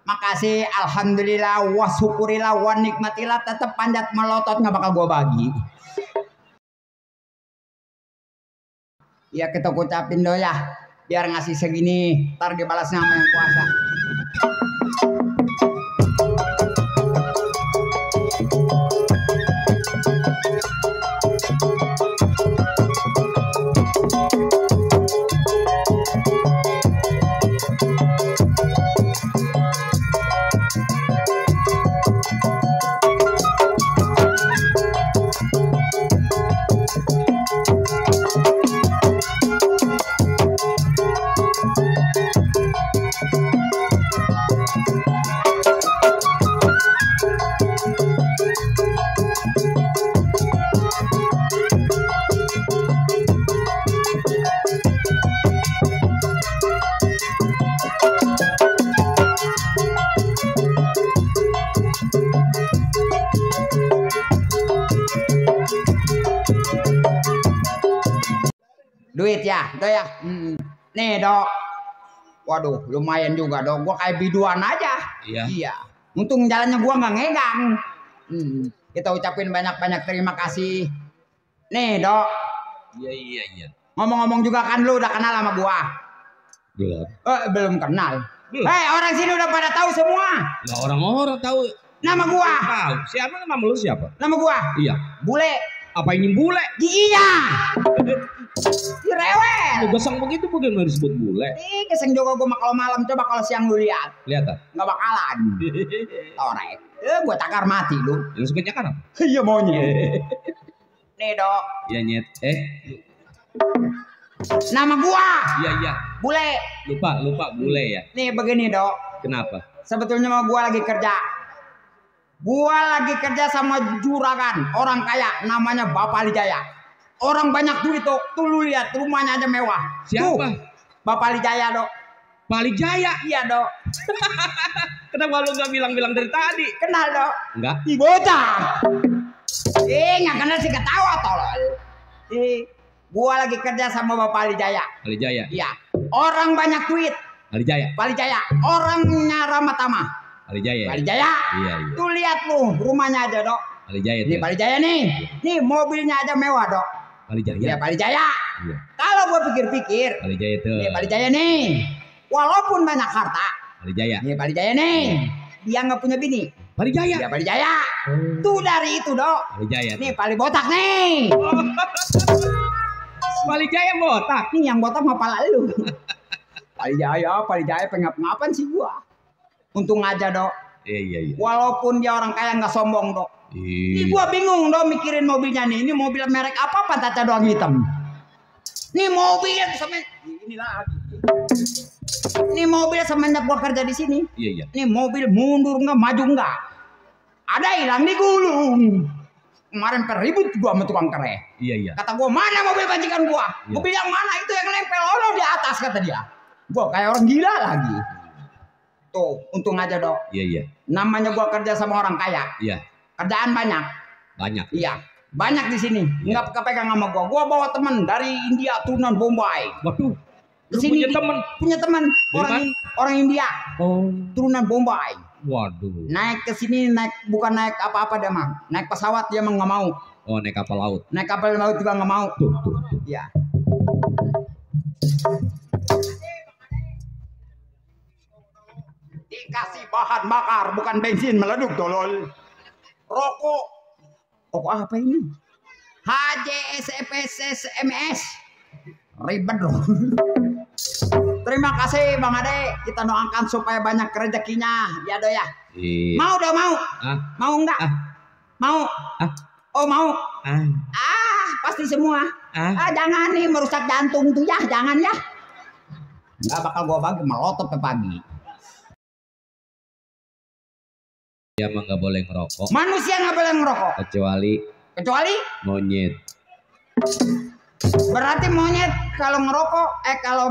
Makasih, alhamdulillah, wa syukurilah, wa nikmatilah, tetap panjat melotot nggak bakal gua bagi. Ya kita ucapin do ya, biar ngasih segini, ntar dibalasnya sama yang kuasa. Duit ya, do ya. Nih dok. Waduh, lumayan juga dok. Gua kayak biduan aja. Iya. Untung jalannya gua nggak ngegang. Kita ucapin banyak-banyak terima kasih. Nih dok. Iya. Ngomong-ngomong juga kan lu udah kenal sama gua. Belum. Belum kenal. Hei, orang sini udah pada tahu semua. Lah orang-orang tahu. Nama gua. Tahu. Siapa nama lu siapa? Nama gua. Iya. Bule. Apa ini bule? Giginya. Rewel. Lu gesang begitu bagaimana disebut bule? Gesang juga gua kalau malam, coba kalau siang lu lihat. Lihat ah. Nggak bakalan. Torek. Gua takar mati lu. Yang sukanya kan apa? Iya monyet. Nih dok. Ya nyet. Nama gua. Iya. Bule. Lupa bule ya. Nih begini dok. Kenapa? Sebetulnya mah gua lagi kerja. Gua lagi kerja sama juragan, orang kaya, namanya Bapak Lijaya. Orang banyak duit tuh lu lihat rumahnya aja mewah. Siapa? Tuh, Bapak Lijaya dok. Bali Jaya. Iya dok. Kenapa lu nggak bilang-bilang dari tadi? Kenal dok. Enggak. Ih bocah. Nggak kenal sih ketawa tolol. Gua lagi kerja sama Bapak Lijaya. Bali Jaya. Iya. Orang banyak duit. Bali Jaya. Bali Jaya. Orangnya ramah tamah. Bali Jaya. Bali Jaya. Iya. Tuh lihat lu rumahnya aja dok. Bali Jaya. Nih Bali Jaya nih. Nih mobilnya aja mewah dok. Bali Jaya. Iya Bali Jaya. Iya. Kalau gua pikir-pikir. Bali Jaya tuh. Nih Bali Jaya nih. Walaupun banyak harta. Bali Jaya. Nih Bali Jaya nih. Dia nggak punya bini. Bali Jaya. Iya Bali Jaya. Tuh dari itu dok. Bali Jaya. Nih Bali botak nih. Bali Jaya botak. Nih yang botak mah pala lu. Bali Jaya pengap-ngapan sih gua. Untung aja dok. Iya. Walaupun dia orang kaya nggak sombong dok. Ini gua bingung dok mikirin mobilnya nih. Ini mobil merek apa pantatnya doang hitam. Nih mobil sama ini lagi. Ini mobil semenjak gua kerja di sini. Iya. Ini mobil mundur nggak maju nggak. Ada hilang digulung. Kemarin peribut gua sama tukang kere. Iya. Kata gua mana mobil majikan gua? Iya. Mobil yang mana itu yang nempel orang di atas kata dia. Gua kayak orang gila lagi. Tuh, untung aja dok. Iya. Namanya gua kerja sama orang kaya. Iya. Kerjaan banyak. Banyak. Iya, banyak di sini. Nggak kepegang sama gua. Gua bawa temen dari India turunan Bombay. Waduh. Di Lu sini punya temen? Punya teman orang India. Oh. Turunan Bombay. Waduh. Naik ke sini bukan naik apa-apa dia mah. Naik pesawat dia mah nggak mau. Oh, naik kapal laut. Naik kapal laut juga nggak mau. Tuh. Iya. Dikasih bahan bakar bukan bensin meleduk tolol. Rokok apa ini? HJSPSMS ribet loh. Terima kasih Bang Ade, kita doakan supaya banyak rezekinya ya do ya. Iya. Mau do mau? Mau enggak? Mau? Oh mau? Pasti semua. Jangan nih merusak jantung tuh ya, jangan ya. Enggak bakal gua bagi melotot ke pagi. Ya emang nggak boleh ngerokok. Manusia nggak boleh ngerokok. Kecuali monyet. Berarti monyet kalau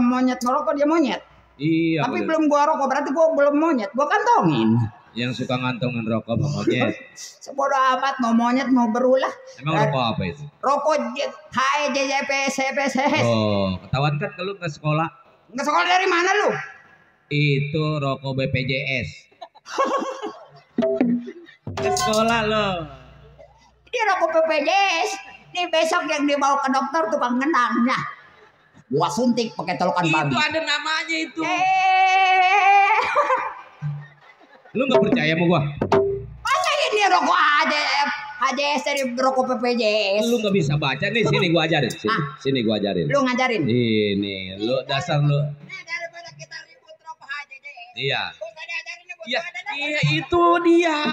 monyet ngerokok dia monyet. Iya. Tapi bener. belum gua rokok berarti gua belum monyet. Gua kantongin. Yang suka ngantongin rokok sama monyet. Sebodoh amat mau monyet mau berulah. Emang rokok apa itu? Rokok HJPSPS. Oh, ketahuan kan kalau nggak sekolah. Nggak sekolah dari mana lu? Itu rokok BPJS. Ke sekolah lo. Dia rokok BPJS. Nih besok yang dibawa ke dokter tukang ngenangnya. Gua suntik pakai colokan babi. Itu ada namanya itu. Lu nggak percaya sama gua? Masa ini rokok HJS dari rokok BPJS? Lu nggak bisa baca nih, sini gua ajarin. Sini gua ajarin. Lu ngajarin? Ini, lu dasar lu. Daripada kita ribut rokok HJS. Iya. Iya, iya itu dia.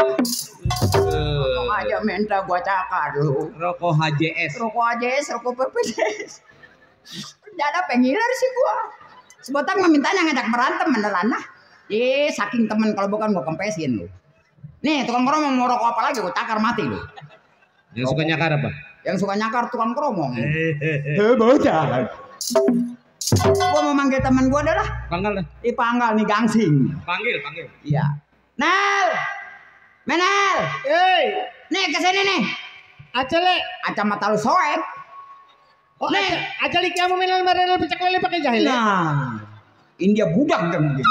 Rokok aja minta gua cakar lu. Rokok HJS. Rokok HJS, rokok BPJS. Ada pengiler sih gua. Sebotang memintanya ngajak berantem beneran nah. Saking temen kalau bukan gua kempesin lu. Nih tukang kromong mau rokok apa lagi gua cakar mati lu. Yang suka nyakar apa? Yang suka nyakar tukang kromong. Bocah. Gua mau manggil teman gua adalah. Panggal dah. Panggal nih gangsing. Panggil. Iya. Nel. Menel. Nih kesini nih. Acale. Kacamata lu soek. Oh, nih, acale kamu menel pecak lele pakai jahil. Nah. India budak kan mungkin.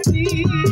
It's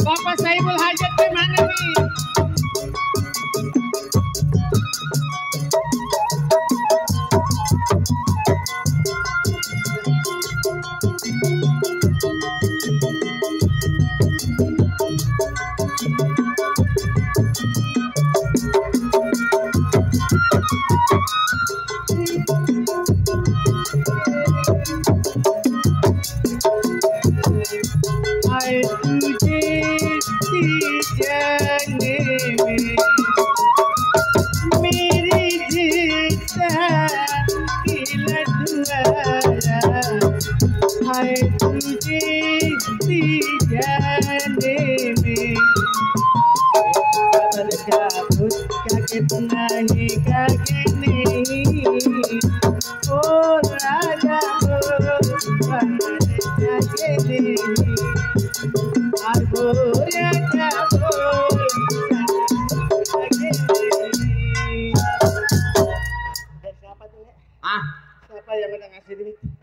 Bapak Saiful Hajat di mana nih?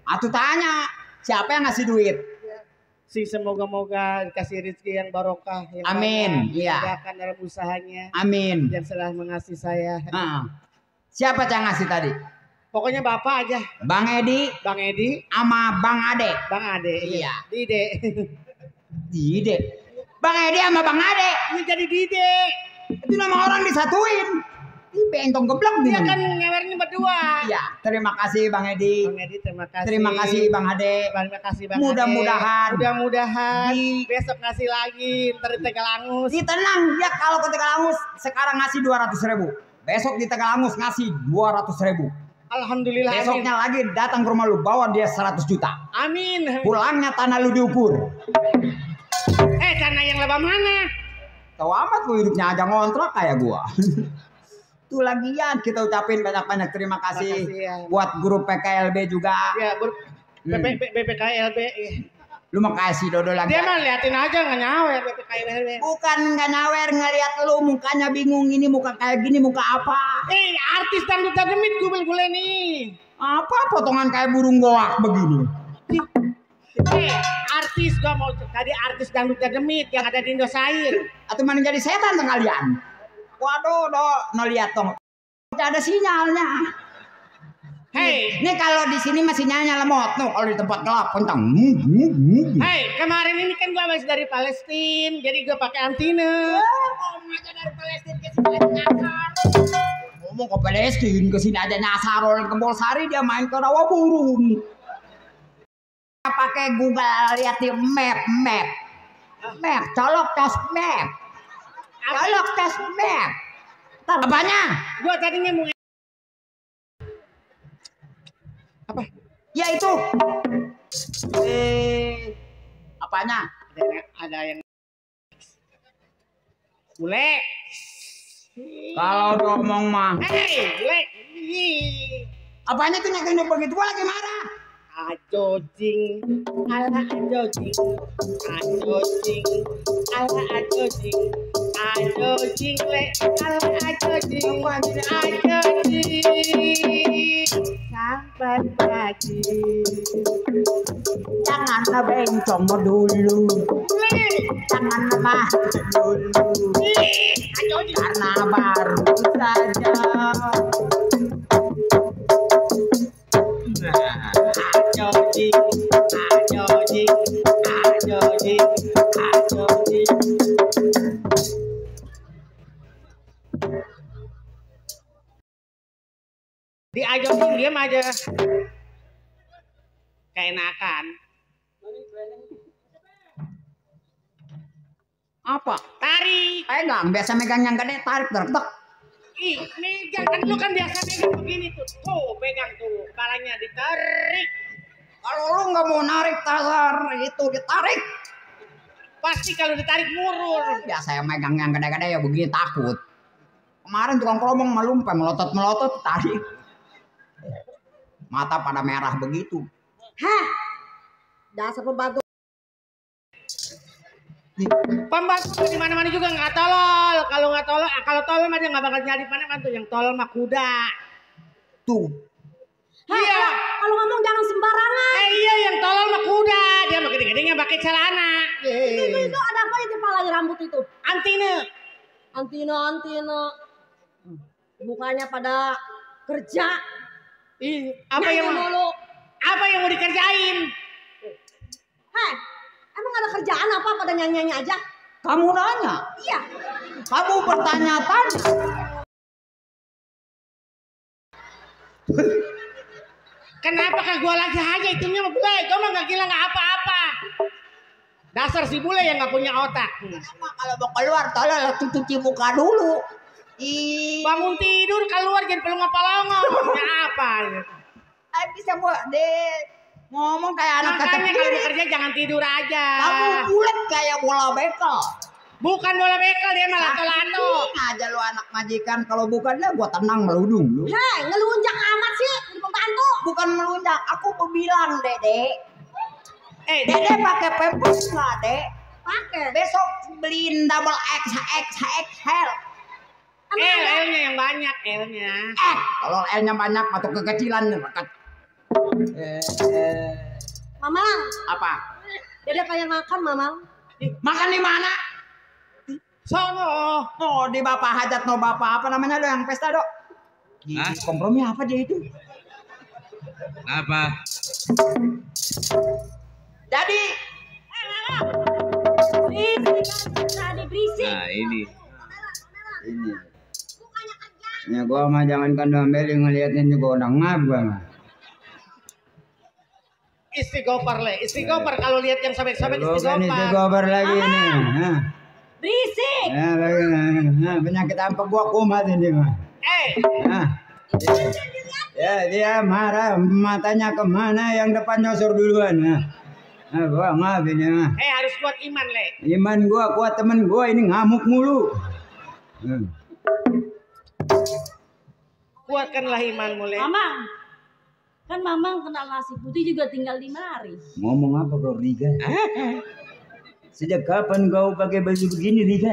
Atuh tanya, siapa yang ngasih duit? Si semoga-moga dikasih rezeki yang barokah. Yang amin. Iya. Dimudahkan dalam usahanya. Amin. Yang telah mengasihi saya. Siapa yang ngasih tadi? Pokoknya bapak aja. Bang Edi. Bang Edi. Sama Bang Ade. Bang Ade. Iya. Dide. Dide. Bang Edi sama Bang Ade. Ini jadi Dide. Itu nama orang disatuin. Ini bentong geblok dia kan ngewernya berdua. Iya, terima kasih Bang Edi. Bang Edi terima kasih. Terima kasih Bang Ade. Terima kasih Bang Ade. Mudah-mudahan besok ngasih lagi ntar di Tegalangus. Tenang, dia kalau ke Tegalangus sekarang ngasih 200.000. Besok di Tegalangus ngasih 200.000. Alhamdulillah. Besoknya lagi datang ke rumah lu bawa dia 100 juta. Amin. Pulangnya tanah lu diukur. Tanah yang lebah mana? Tahu amat lu hidupnya aja ngontrak kayak gua. Itu lagian kita ucapin banyak-banyak terima kasih ya. Buat grup PKLB juga. Ya, BPKLB. Lu mau kasih dodol lagi. Dia mah liatin aja nggak nyawer BPKLB. Bukan nggak nyawer, ngeliat lu mukanya bingung, ini muka kayak gini, muka apa? Artis dangdut demit gubel-gule nih. Apa potongan kayak burung goak begini? Artis gua mau tadi artis dangdut demit yang ada di Indosiar. Atau mana jadi setan tuh kalian? Waduh, no lihat dong. Tidak ada sinyalnya. Hei, ini kalau di sini masih nyala lemot tuh, kalau di tempat gelap kencang. Hei, kemarin ini kan gua habis dari Palestina, jadi gua pakai antena. Ngomong aja dari Palestina ke sini nyasar. Ngomong ke Palestina ke sini aja nyasar, orang Kembol Sari dia main ke rawa burung. Pakai Google lihat di map, colok tes map. Colok tes map. Apanya? Gua tadinya mau apa? Ya itu. Apanya? Ada yang bule. Kalau ngomong mah. Bule. Apanya tuh nyakitin begitu? Gua lagi marah. Ajojing, ala ajojing, ajojing, ala ajojing, ajojing le, ala ajojing, ajojing. sampai pagi. Jangan bencong dulu. Jangan lemah dulu. Karena baru saja. Ajoji. Diajokin diam aja. Keenakan. Apa? Tarik. Pegang, biasa megang yang gede, tarik tek. Ih, megang kan lu kan biasa megang begini tuh. Tuh, pegang tuh. Kepalanya ditarik. Kalau lu nggak mau narik tasar itu ditarik. Pasti kalau ditarik murur. Biasa yang megang yang gede-gede ya begini takut. Kemarin tukang keromong melumpai melotot tarik. Mata pada merah begitu. Hah? Dasar pembantu. Pembantu di mana-mana juga nggak tolol. Kalau nggak tolol, kalau tolol mah dia nggak bakal nyari mana kan tuh. Yang tolol mah kuda. Tuh. Iya. Kalau ngomong jangan sembarangan. Iya, yang tolol mah kuda. Dia mah gede-gedenya pakai celana. Itu ada apa di kepalanya rambut itu? Antine. Antino. Mukanya pada kerja. Apa yang mau dikerjain? Heh, emang ada kerjaan apa pada nyanyi aja? Kamu nanya? Iya. Kamu bertanya-tanya. Kenapa kan gua lagi aja itunya mah bule? Gua mah nggak gila nggak apa-apa. Dasar si bule yang nggak punya otak. Kalau mau keluar tolong cuci muka dulu. Bangun tidur keluar jadi pelongo-pelongo. Ya apa? Bisa buat deh ngomong kayak anak kecil. Makanya kalau bekerja jangan tidur aja. Kamu bulat kayak bola bekel. Bukan bola bekel, dia malah lato-lato. Aja lu anak majikan, kalau bukan lah gua tenang meludung lu. Hei, ngelunjak amat sih di pembantu. Bukan melunjak, aku bilang Dede. Dede pakai pampers nggak, Dek? Pakai. Besok beliin double XXL. L-nya yang banyak, L-nya. Kalau L-nya banyak atau kekecilan dekat. Mamang. Apa? Dede pengen makan, Mamang. Makan di mana? Sono. Oh, di bapak hajat no bapak apa namanya lo yang pesta dok? Kompromi apa dia itu? Apa? Jadi. Berisik. Nah ini. Ya gua mah jangankan dombel ngeliatin juga udah ngabah mah. Istighfar le, istighfar kalau lihat yang sobek-sobek istighfar. Istighfar lagi nih. Berisik. Penyakit apa gua kumat ini mah. Ya dia marah matanya kemana yang depan nyosor duluan. Gua ngap ini mah. Harus kuat iman le. Iman gua kuat, temen gua ini ngamuk mulu. Kuatkanlah imanmu le. Mamang. Kan Mamang kenal nasi putih juga tinggal di mari. Ngomong apa kau Riga? Sejak kapan kau pakai baju begini Riga?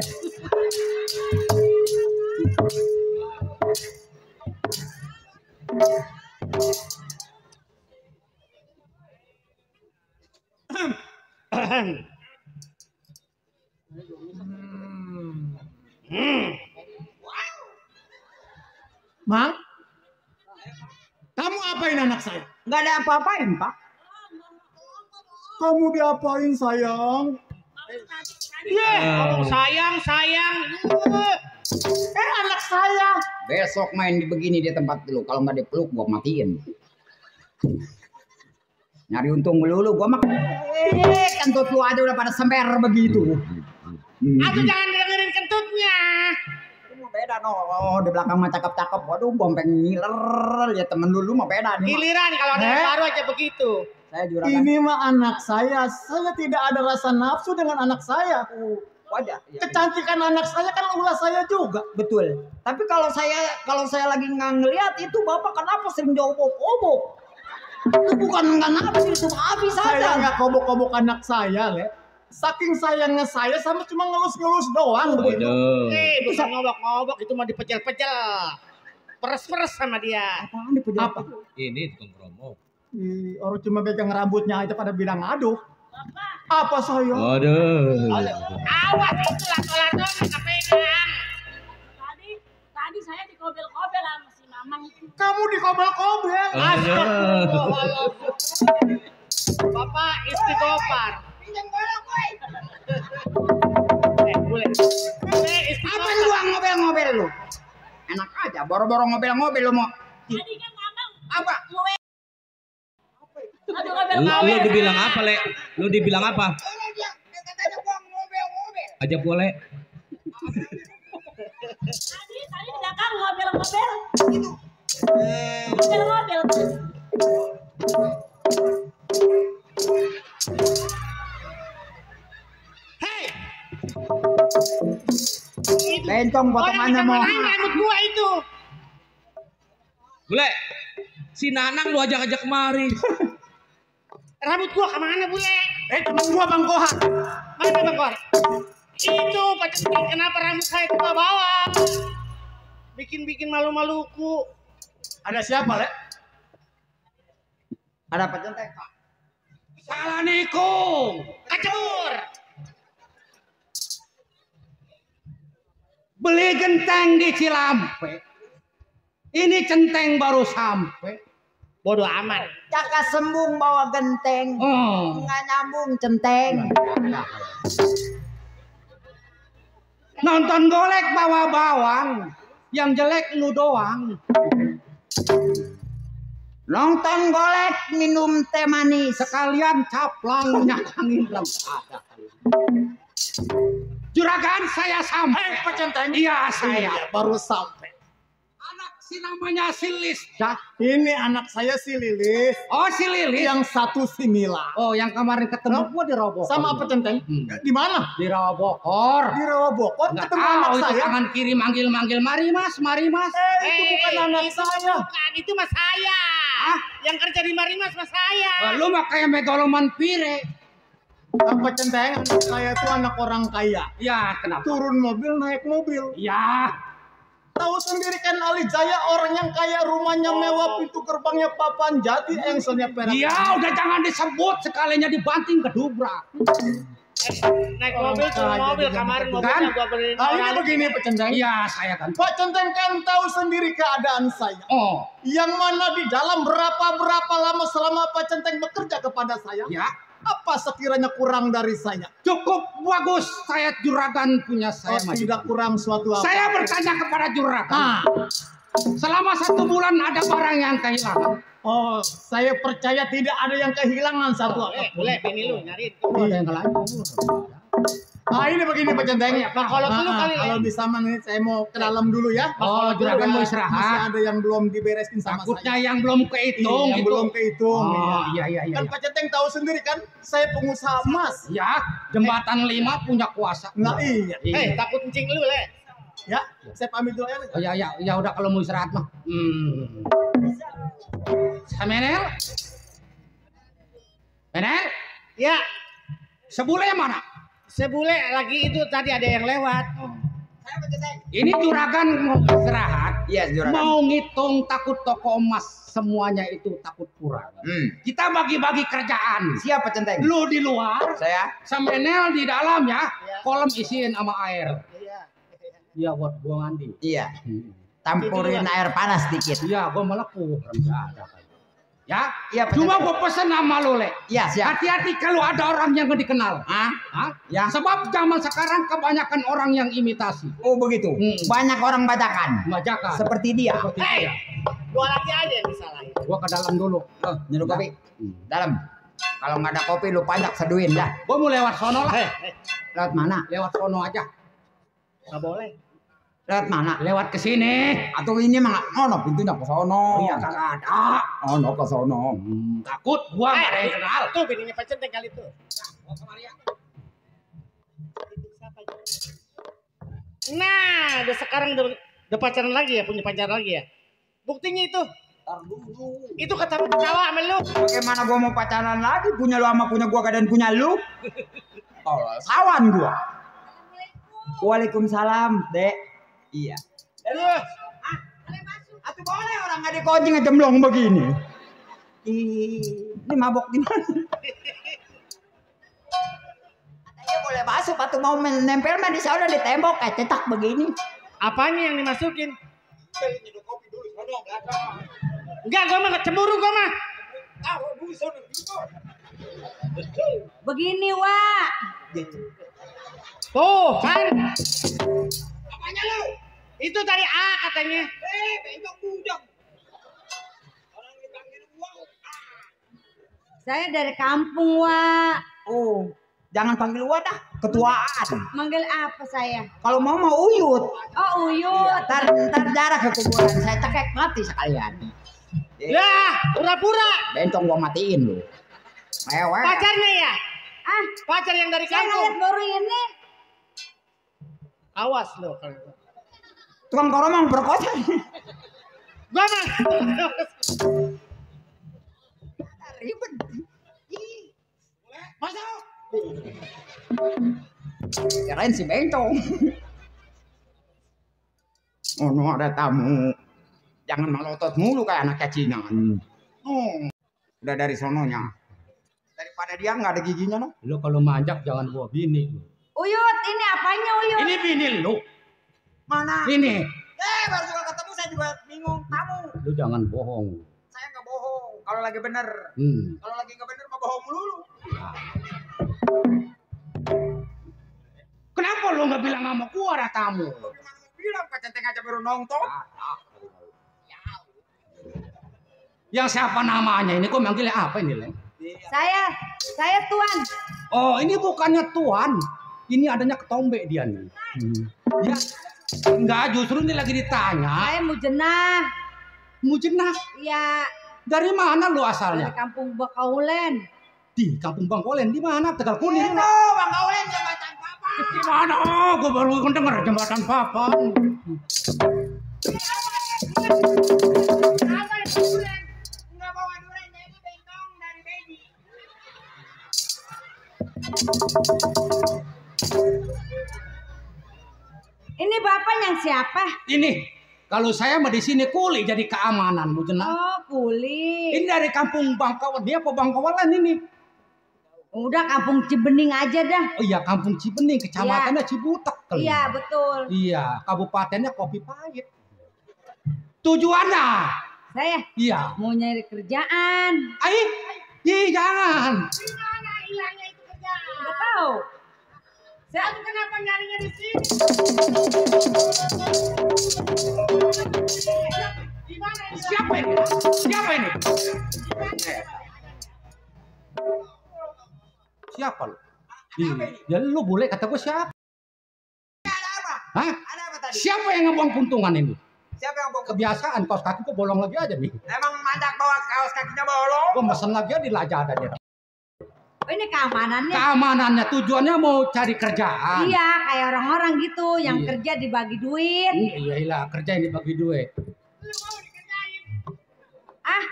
Mang, kamu apain anak saya? Nggak ada apa-apain, Pak. Kamu diapain sayang? Ngomong sayang. Anak saya. Besok main di begini di tempat dulu. Kalau nggak dipeluk, gua matiin. Nyari untung melulu, gua makan. Kentut lu aja udah pada sember begitu. Aku jangan dengerin kentutnya. Beda no, di belakang mah cakep-cakep. Waduh, bompeng ngiler. Ya temen dulu mah beda nih. Giliran kalau ada yang baru aja begitu. Saya juragan. Ini mah anak saya. Saya tidak ada rasa nafsu dengan anak saya. Wajar. Kecantikan anak saya kan ulah saya juga. Betul. Tapi kalau saya lagi nggak ngeliat itu bapak kenapa sering diobok-obok? Itu bukan nggak nafsu, itu habis Saya saja. nggak kobok-kobok anak saya, Le. Saking sayangnya saya sama cuma ngelus-ngelus doang begitu. Bukan ngobok-ngobok, itu mau dipecel-pecel. peres-peres sama dia. Apaan nih pejabat? Ini tukang promo. Orang cuma pegang rambutnya aja pada bilang aduh. Apa saya? Waduh. Awas itu lato-lato nggak pegang. Tadi saya dikobel-kobel sama si Mamang itu. Kamu dikobel-kobel. Astagfirullahaladzim. Bapak istighfar. Pinjam golok, boy. Boleh. Apa lu ngobel-ngobel lu? Enak aja, boro-boro ngobel-ngobel lu mau. Tadi kan Mamang Apa? aduh ngobel Lu dibilang apa, Le? Lu dibilang apa? Katanya gua ngobel-ngobel. Aja boleh. Tadi di belakang ngobel-ngobel. Ngobel-ngobel. Hei. Bencong potongannya mau. Rambut gua itu. Bule. Si Nanang lu ajak-ajak kemari. Rambut gua kemana, Bule? Temen gua Bang Kohar. Mana Bang Kohar? Itu pacar kenapa rambut saya ke bawah? Bikin malu-maluku. Ada siapa, Le? Ada apa centeng? Salah nikung. Kacur. Beli genteng di Cilampe. Ini centeng baru sampai. Bodoh amat. Caka sembung bawa genteng. Nggak nyambung centeng. Nonton golek bawa bawang. Yang jelek lu doang. Nonton golek minum teh manis. Sekalian caplang nyakangin ada. Juragan saya sampai. Pak Centeng. Iya saya. Baru sampai. Anak si namanya si Lilis. Dah. Ini anak saya si Lilis. Oh si Lilis. Yang satu si Mila. Oh yang kemarin ketemu gua di Robokor. Sama apa Centeng? Di mana? Di Robokor. Di Rawabokor. Nggak Ketemu tahu anak itu saya. tangan kiri manggil-manggil mari mas. Itu bukan anak saya. Bukan, itu mas saya. Yang kerja di Marimas mas saya. Wah, lu mah kayak megaloman pire. Apa Centeng? Anak saya itu anak orang kaya. Ya kenapa? Turun mobil naik mobil. Ya. Tahu sendiri kan Ali Jaya orang yang kaya, rumahnya mewah, pintu gerbangnya papan jati, engselnya perak. Iya udah jangan disebut sekalinya dibanting kedubrak. Naik mobil turun mobil kemarin mobilnya gua beliin Ini begini Pak Centeng. Iya saya kan. Pak Centeng kan tahu sendiri keadaan saya. Oh. Yang mana di dalam berapa lama selama Pak Centeng bekerja kepada saya. Ya. Apa sekiranya kurang dari saya? Cukup bagus saya juragan punya saya. Tidak kurang suatu apa. Saya bertanya kepada juragan. Selama 1 bulan ada barang yang kehilangan. Oh, saya percaya tidak ada yang kehilangan satu apapun. Boleh, bini lu nyariin. Ada yang kelanjur. Ini begini Pak Centeng. Kalau dulu kali kalau bisa nih saya mau ke dalam dulu ya. Oh, juragan mau istirahat. Masih ada yang belum diberesin sama Takutnya saya. yang belum kehitung Yang gitu. belum kehitung. Oh, iya. Kan Pak Centeng tahu sendiri kan, saya pengusaha emas. Ya, jembatan 5 punya kuasa. Nah iya. Takut kencing lu, Le. Ya, saya pamit dulu ya. Oh, ya udah kalau mau istirahat mah. Menel? Ya, sebule mana? Sebule lagi itu tadi ada yang lewat. Ini juragan mau istirahat. Iya, juragan. Mau ngitung takut toko emas semuanya itu takut kurang. Kita bagi-bagi kerjaan. Siapa Centeng? Lu di luar, Saya. sama Nel di dalam ya. Kolam isiin sama air. Iya buat gua mandi. Iya. Campurin air panas dikit. Iya, gua melepuh. Ya, Iya, cuma gua pesen sama lu, Le. Iya, siap. Hati-hati kalau ada orang yang gak dikenal. Ya. Sebab zaman sekarang kebanyakan orang yang imitasi. Oh begitu. Banyak orang bajakan. Bajakan. Seperti dia. Dua lagi aja yang disalahin. Gua ke dalam dulu. Nyeduh kopi. Dalam. Kalau nggak ada kopi lu panjak seduin dah. Gua mau lewat sono lah. Lewat mana? Lewat sono aja. Nggak boleh. Lewat mana? Lewat ke sini. Atau ini mah ono pintunya ke sono. Iya kagak ada. Ono ke sono. Takut gua nggak ada yang kenal. Tuh bininya Pak Centeng kali tuh. Nah, udah sekarang udah pacaran lagi ya, punya pacar lagi ya. Buktinya itu. Itu ketawa sama lu. Bagaimana gua mau pacaran lagi? Punya lu sama punya gua dan punya lu. Tolol sawan gua. Waalaikumsalam, Dek. Iya. Aduh. nggak dikunci ngejemblong begini. Ini mabok di mana? Katanya boleh masuk, atau mau nempel mah di sana di tembok kayak cetak begini. Apanya yang dimasukin? Enggak, gua mah cemburu gua mah. Begini, Wak. Tuh, kan. Apanya lu? Itu tadi A katanya. Bentuk bujang. Saya dari kampung, Wak. Oh, jangan panggil Wak dah, ketuaan. Manggil apa saya? Kalau mau Uyut. Oh, Uyut. Ntar darah ke kuburan, saya cekek mati sekalian. Ya, pura-pura. Bencong gua matiin lu. Mewek. Pacarnya ya? Ah, Pacar yang dari saya kampung. ngeliat baru ini. Awas lo kalau Tukang koromong berkota. gua mah. Ribet. Masuk. Kirain si Bencong. Oh, no, ada tamu. Jangan melotot mulu kayak anak cacingan. Oh, udah dari sononya. Daripada dia nggak ada giginya, no. Lu kalau manjak jangan bawa bini. Uyut, ini apanya Uyut? Ini bini lu. Mana? Ini. Baru juga ketemu saya juga bingung. Kamu. Lu jangan bohong. Saya nggak bohong. Kalau lagi bener. Kalau lagi nggak bener mah bohong melulu. Kenapa lu nggak bilang sama gua ada tamu? Bilang kecenteng aja baru nonton. Yang siapa namanya ini? Kok manggilnya apa ini, Leng? Saya Tuan. Oh, ini bukannya Tuan. Ini adanya ketombe dia nih. Ya, enggak, justru ini lagi ditanya. Saya Mujenah. Mujenah? Iya. Dari mana lu asalnya? Dari kampung Bakaulen. Di kampung Bangkolen, di mana? Tegal Kuning. Itu Bangkolen jembatan papan. Di mana? Gua baru dengar jembatan papan. Nggak bawa durian, jadi bengkong dari Beji. Ini bapak yang siapa? Ini kalau saya mah di sini kuli jadi keamanan, Bu Jenah. Oh, kuli. Ini dari kampung Bangkawan. Dia apa Bangkawalan ini? Udah kampung Cibening aja dah. Oh iya, kampung Cibening, kecamatannya Cibutek kali. Iya, betul. Iya, kabupatennya Kopi Pahit. Tujuannya? Saya? Iya. Mau nyari kerjaan. Jangan. Gimana hilangnya itu kerjaan? Nggak tahu. Saya tuh kenapa nyarinya di sini? Gimana ini? Siapa ini? Siapa ini? Siapa lu? Ya lu boleh kata gue siapa? Ada apa? Hah? Ada apa tadi? Siapa yang ngebuang puntungan ini? Siapa yang bawa? Kebiasaan kaos kaki kok bolong lagi aja nih. Emang mandak bawa kaos kakinya bolong? Gue mesen lagi di Lazada dia. Oh, ini keamanannya. Keamanannya tujuannya mau cari kerjaan. Iya, kayak orang-orang gitu yang Iya. kerja dibagi duit. Iya, kerja ini bagi duit. Lu mau dikerjain? Ah,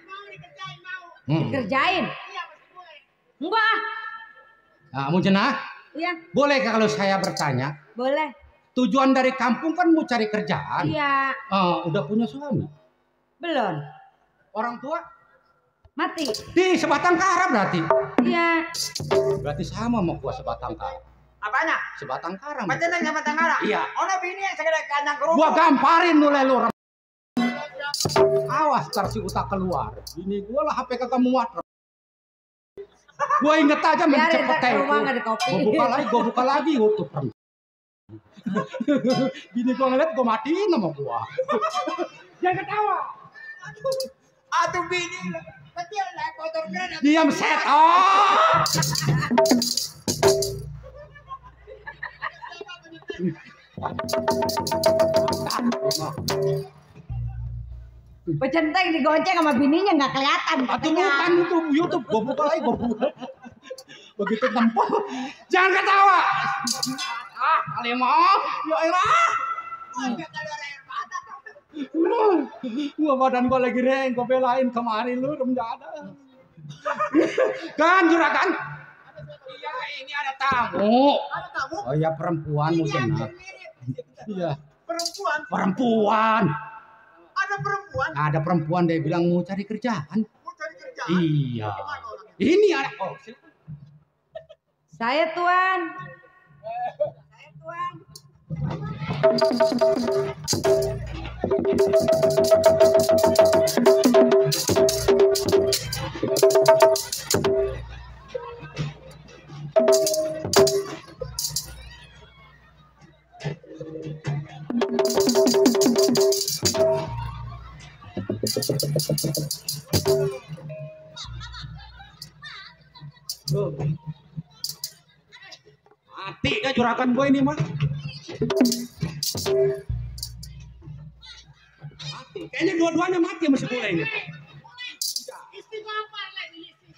Mau dikerjain mau? dikerjain. Iya, pasti boleh. Enggak. Nah, Mujenah, Iya, boleh kalau saya bertanya? boleh. Tujuan dari kampung kan mau cari kerjaan. Iya. Udah punya suami? Belum. Orang tua? Mati. Di sebatang kara berarti. Iya. Berarti sama mau gua sebatang kara. Apanya? Sebatang kara. Macam yang sama tangara? Iya. Ono bini yang segede kandang kerupuk. Gua gamparin lu lelu. Awas ntar si utak keluar. Ini gua lah HP kagak muat. Gua inget aja main Biarin, cepet ke rumah nggak ada kopi. Gua buka lagi YouTube. Bini gua ngeliat gua matiin sama gua. Jangan ketawa. Aduh bini kecil naik motor gede. Diam set. Pecenteng digonceng sama bininya nggak kelihatan. Atau katanya. bukan itu YouTube, gua buka lagi, gua buka. Begitu tempoh, jangan ketawa. Alimah, ya elah. Gua badan gua lagi reng, gua belain kemarin lu remjada. Kan juragan? Iya, ini ada tamu. Ada tamu? Oh iya, perempuan mungkin. Iya. Perempuan. Perempuan. ada perempuan. Ada perempuan dia bilang mau cari kerjaan. Mau cari kerjaan. Iya. Gimana orangnya? Ini ada. Oh, silakan. Saya Tuan. Saya Tuan. Mati dah juragan gue ini mah. Mati. Kayaknya dua-duanya mati sama si bule ini.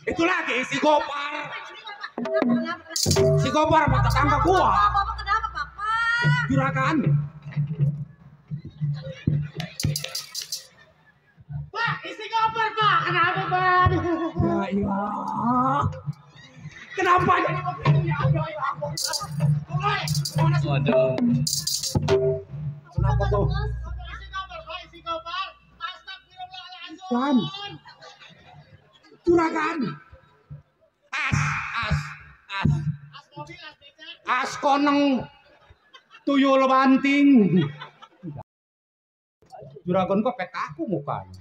Itu lagi si Gopar. Si Gopar sama tetangga gua. Bapak kenapa, Papa? Juragan. Pak, isi koper Pak. Kenapa Pak? Ya ilah. Kenapa jadi begini? Waduh. Kenapa tuh? Isi koper Pak, isi koper. Astagfirullahaladzim. Kan. Juragan. As mobil, as beca. as koneng tuyul banting. Juragan kok pek aku mukanya.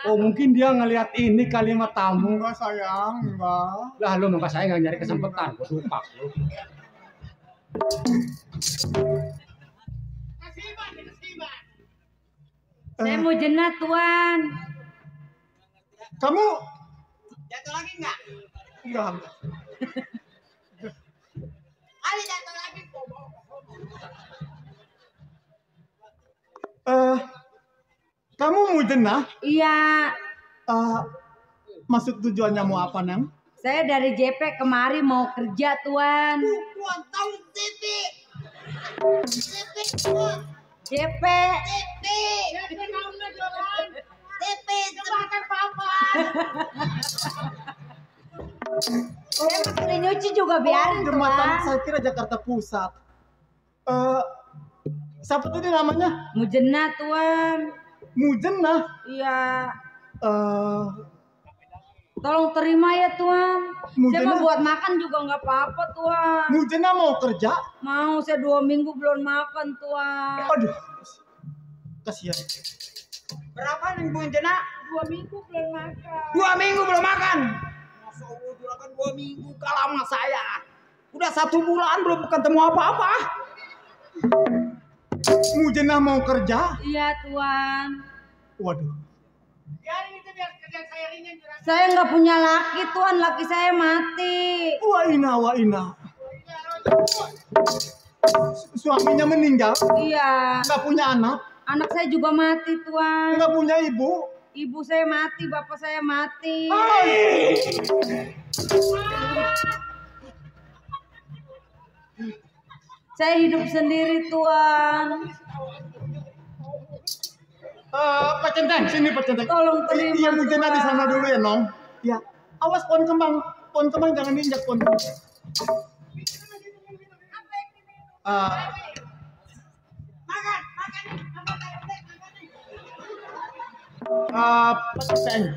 Oh mungkin dia ngelihat ini kalimat tamu. Enggak sayang, enggak. Lah lu muka saya nggak nyari kesempatan, gua dupak lu. Saya mau jenat Tuan. Kamu Jatuh lagi enggak? enggak. Ali jatuh lagi. Kamu mau jenah? Iya. Maksud tujuannya mau apa, Nang? Saya dari JP kemari mau kerja Tuan. Tuan tahu JP. JP. JP jembatan papan. Saya pakai nyuci juga biarin Jembatan, Tuan. saya kira Jakarta Pusat. Siapa tadi namanya? Mujena Tuan. Mujena. Iya. Tolong terima ya Tuan. Saya Mujena. mau buat makan juga nggak apa-apa Tuan. Mujena mau kerja? Mau, saya 2 minggu belum makan Tuan. Aduh, kasihan. Berapa nih Bu Jena? 2 minggu belum makan. 2 minggu belum makan. Masa Allah juragan 2 minggu kalah sama saya. Udah 1 bulan belum ketemu apa-apa. Mujena mau kerja? Iya Tuan. Waduh. Biarin itu biar kerjaan saya ringan juragan. Saya nggak punya laki Tuan, laki saya mati. Wa ina. Suaminya meninggal? Iya. Nggak punya anak? Anak saya juga mati Tuan. Nggak punya ibu? Ibu saya mati, bapak saya mati. Saya hidup sendiri Tuan. Pak Centeng, sini Pak Centeng. Tolong terima. Iya, Mujena di sana dulu ya, Nong. Ya. Awas pohon kembang jangan diinjak pohon kembang. Pak Centeng.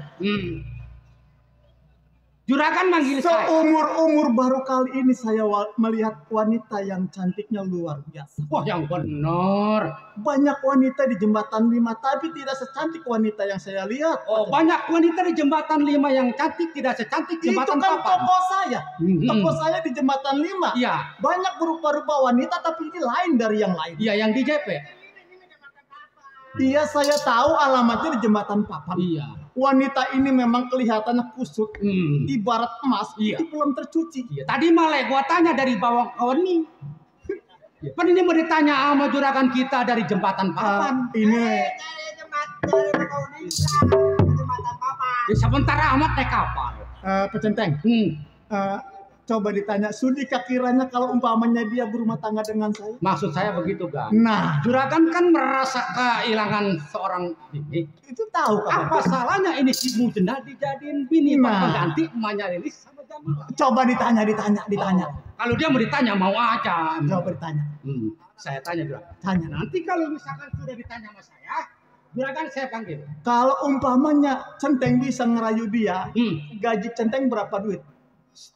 Juragan manggil saya. Seumur baru kali ini saya melihat wanita yang cantiknya luar biasa. Wah yang benar. Banyak wanita di jembatan 5 tapi tidak secantik wanita yang saya lihat. Oh banyak wanita di jembatan 5 yang cantik tidak secantik jembatan Itu kan papan. toko saya. Toko saya di jembatan 5. Iya. Banyak berupa-rupa wanita tapi ini lain dari yang lain. Iya yang di JP. Iya saya tahu alamatnya di jembatan papan. Iya. Wanita ini memang kelihatannya kusut, ibarat emas, Iya. itu belum tercuci. Iya. Tadi malah gua tanya dari bawang koni. Pan ini mau ditanya sama juragan kita dari jembatan papan. Ini Jembatan papan. Ya, sebentar amat naik kapal. Pak Centeng, coba ditanya, sudikah kiranya kalau umpamanya dia berumah tangga dengan saya? Maksud saya begitu, Gang. Nah, Juragan kan merasa kehilangan seorang bini. itu tahu kamu. Apa salahnya ini si Mujena dijadiin bini Nah. pengganti emaknya ini sama Coba ditanya. Kalau dia mau ditanya mau aja. Coba ditanya. Saya tanya juga. Tanya. Nanti kalau misalkan sudah ditanya sama saya, juragan saya panggil. Kalau umpamanya Centeng bisa ngerayu dia, gaji Centeng berapa duit?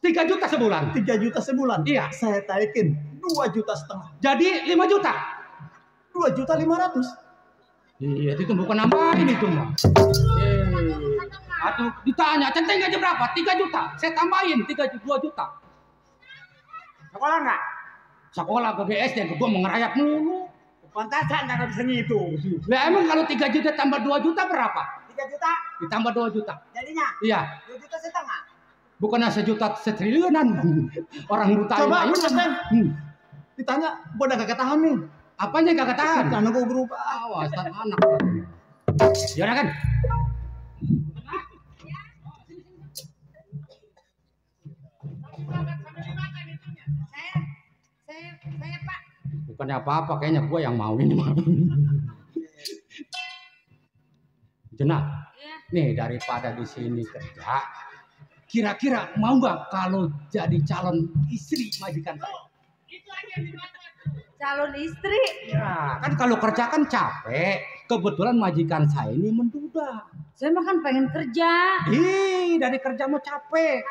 3 juta sebulan. 3 juta sebulan. Iya. Saya taikin 2,5 juta. Jadi 5 juta. 2,5 juta. Iya, itu bukan nambahin itu mah. Aduh, ditanya, Centeng gaji berapa? 3 juta. Saya tambahin 2 juta. Sekolah enggak? Sekolah ke BSD, gue mau ngerayap mulu. Pantasan enggak bisa ngitu. Lah emang kalau 3 juta tambah 2 juta berapa? 3 juta? Ditambah 2 juta. Jadinya? Iya. 2 juta setengah. Bukannya 1 juta setriliunan. Orang buta. Coba Centeng. Ditanya, gua udah kagak tahan nih. Apanya kagak tahan? Karena gua berubah. Awas, anak. Ya kan? Saya Pak. Bukannya apa-apa, kayaknya gue yang mau ini mah. Jenah, nih daripada di sini kerja, kira-kira mau nggak kalau jadi calon istri majikan saya? Calon istri? Ya, kan kalau kerja kan capek. Kebetulan majikan saya ini menduda. Saya mah kan pengen kerja. Dari kerja mau capek.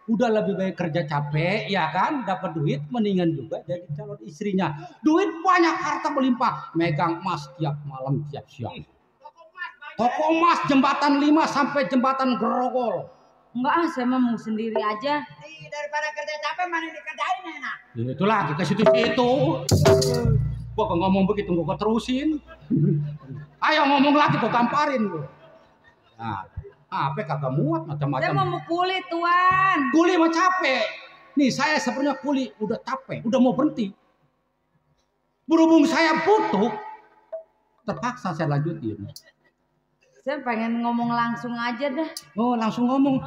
Udah lebih baik kerja capek, ya kan? Dapat duit, mendingan juga jadi calon istrinya. Duit banyak, harta melimpah. Megang emas tiap malam, tiap siang. Toko emas jembatan 5 sampai jembatan Grogol. Enggak, saya mau sendiri aja. Daripada kerja capek, mana dikerjain enak. Itu lagi ke situ-situ. Gua kok ngomong begitu, gua terusin. Ayo ngomong lagi, gua gamparin gua. Nah. Apa kagak muat macam-macam. Saya mau kuli tuan. Kuli mah capek. Nih saya sebenarnya kuli udah capek, udah mau berhenti. Berhubung saya butuh, terpaksa saya lanjutin. Saya pengen ngomong langsung aja dah. Oh langsung ngomong.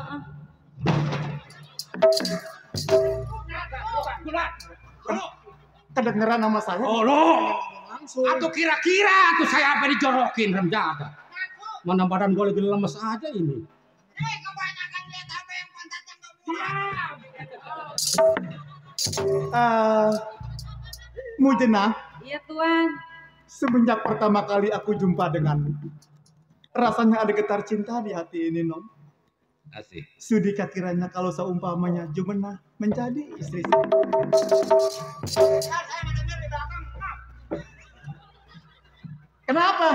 Kedengeran nama saya. Oh lo. Atau kira-kira tuh saya apa dijorokin remjada. Mana badan gue lagi lemes aja ini. Kebanyakan lihat apa yang pantatnya nggak muat. Mujenah. Iya tuan. Semenjak pertama kali aku jumpa denganmu, rasanya ada getar cinta di hati ini, non. Asik. Sudikah kiranya kalau seumpamanya Jumenah menjadi istri saya? Kenapa?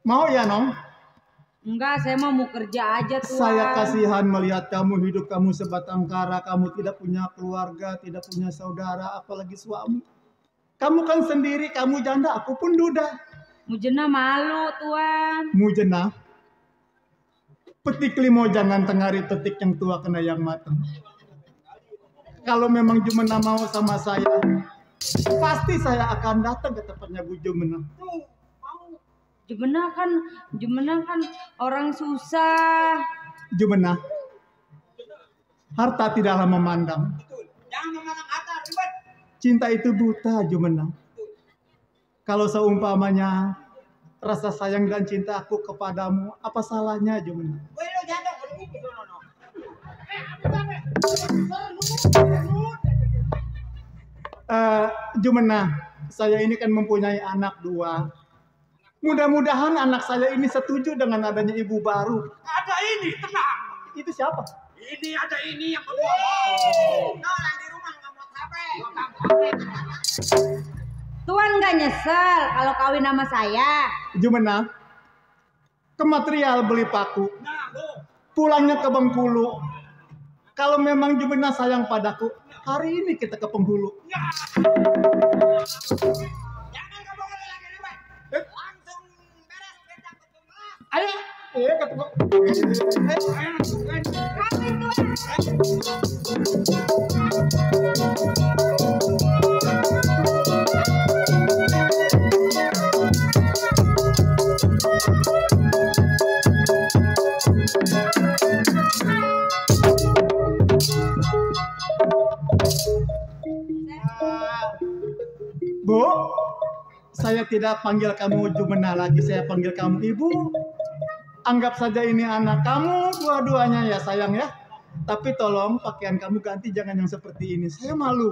Mau ya, Nong? Enggak, saya mau kerja aja tuan. Saya kasihan melihat kamu hidup kamu sebatang kara, kamu tidak punya keluarga, tidak punya saudara, apalagi suami. Kamu kan sendiri, kamu janda, aku pun duda. Mujena malu tuan. Mujena, petik limo jangan tengari petik yang tua kena yang matang. Kalau memang Jumena mau sama saya, pasti saya akan datang ke tempatnya Bu Jumena. Jumena kan orang susah. Jumena, harta tidaklah memandang. Jangan memandang harta, ribet. Cinta itu buta, Jumena. Kalau seumpamanya rasa sayang dan cinta aku kepadamu, apa salahnya, Jumena? Woi lo janda, kalau gitu no. Jumena, saya ini kan mempunyai anak 2. Mudah-mudahan anak saya ini setuju dengan adanya ibu baru. Ada ini, tenang. Itu siapa? Ini ada ini yang kedua. Nolan di rumah nggak mau HP. Tuan nggak nyesel kalau kawin sama saya? Jumena, ke material beli paku. Pulangnya ke Bengkulu. Kalau memang Jumena sayang padaku, hari ini kita ke Penghulu. Ayo, ketemu. saya tidak panggil kamu Jumena lagi, saya panggil kamu ibu. Anggap saja ini anak kamu dua-duanya ya sayang ya. Tapi tolong pakaian kamu ganti, jangan yang seperti ini. Saya malu.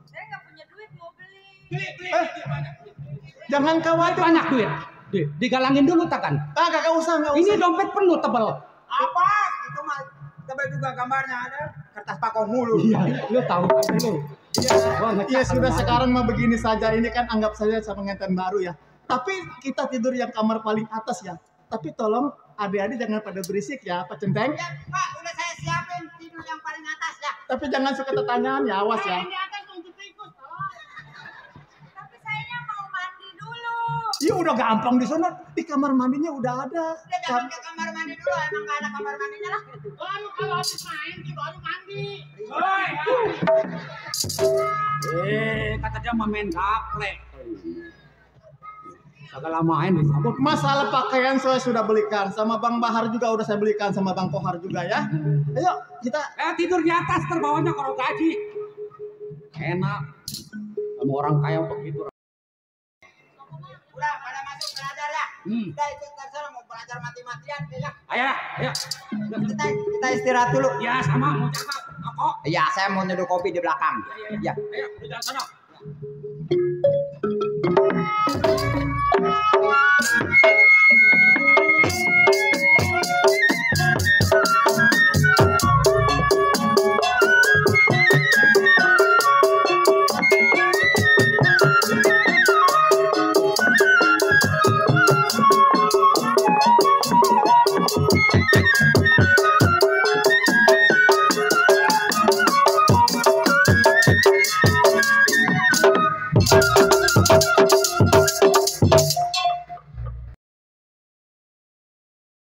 Saya nggak punya duit mau beli. Jangan khawatir. Banyak duit. Digalangin dulu takkan? Kagak usah, nggak usah. Ini dompet penuh tebal. Apa? Itu mah tebel juga gambarnya ada. Kertas pakong mulu. Iya, lu tahu aja lu. Ya sudah sekarang mah begini saja, ini kan anggap saja sama pengantin baru ya. Tapi kita tidur yang kamar paling atas ya. Tapi tolong adik-adik jangan pada berisik ya, Pak Centeng. Ya, Pak, udah saya siapin tidur yang paling atas ya. Tapi jangan suka tetanyaan ya, awas ya. Di atas untuk ikut. Tapi saya mau mandi dulu. Ya udah gampang di sana, di kamar mandinya udah ada. Udah jangan ke kamar mandi dulu, emang gak ada kamar mandinya lah. Baru kalau habis main sih baru mandi. Kata dia mau main gaplek. Segala main disambut. Masalah pakaian saya sudah belikan, sama Bang Bahar juga udah saya belikan, sama Bang Kohar juga ya. Ayo kita Tidur di atas terbawahnya kalau gaji. Enak. Kamu orang kaya begitu. Udah pada masuk belajar ya. Udah itu terserah mau belajar mati-matian ya. Ayo. Kita istirahat dulu. Ya sama mau jaga rokok. Iya, saya mau nyeduh kopi di belakang. Iya. Ayo, di sana.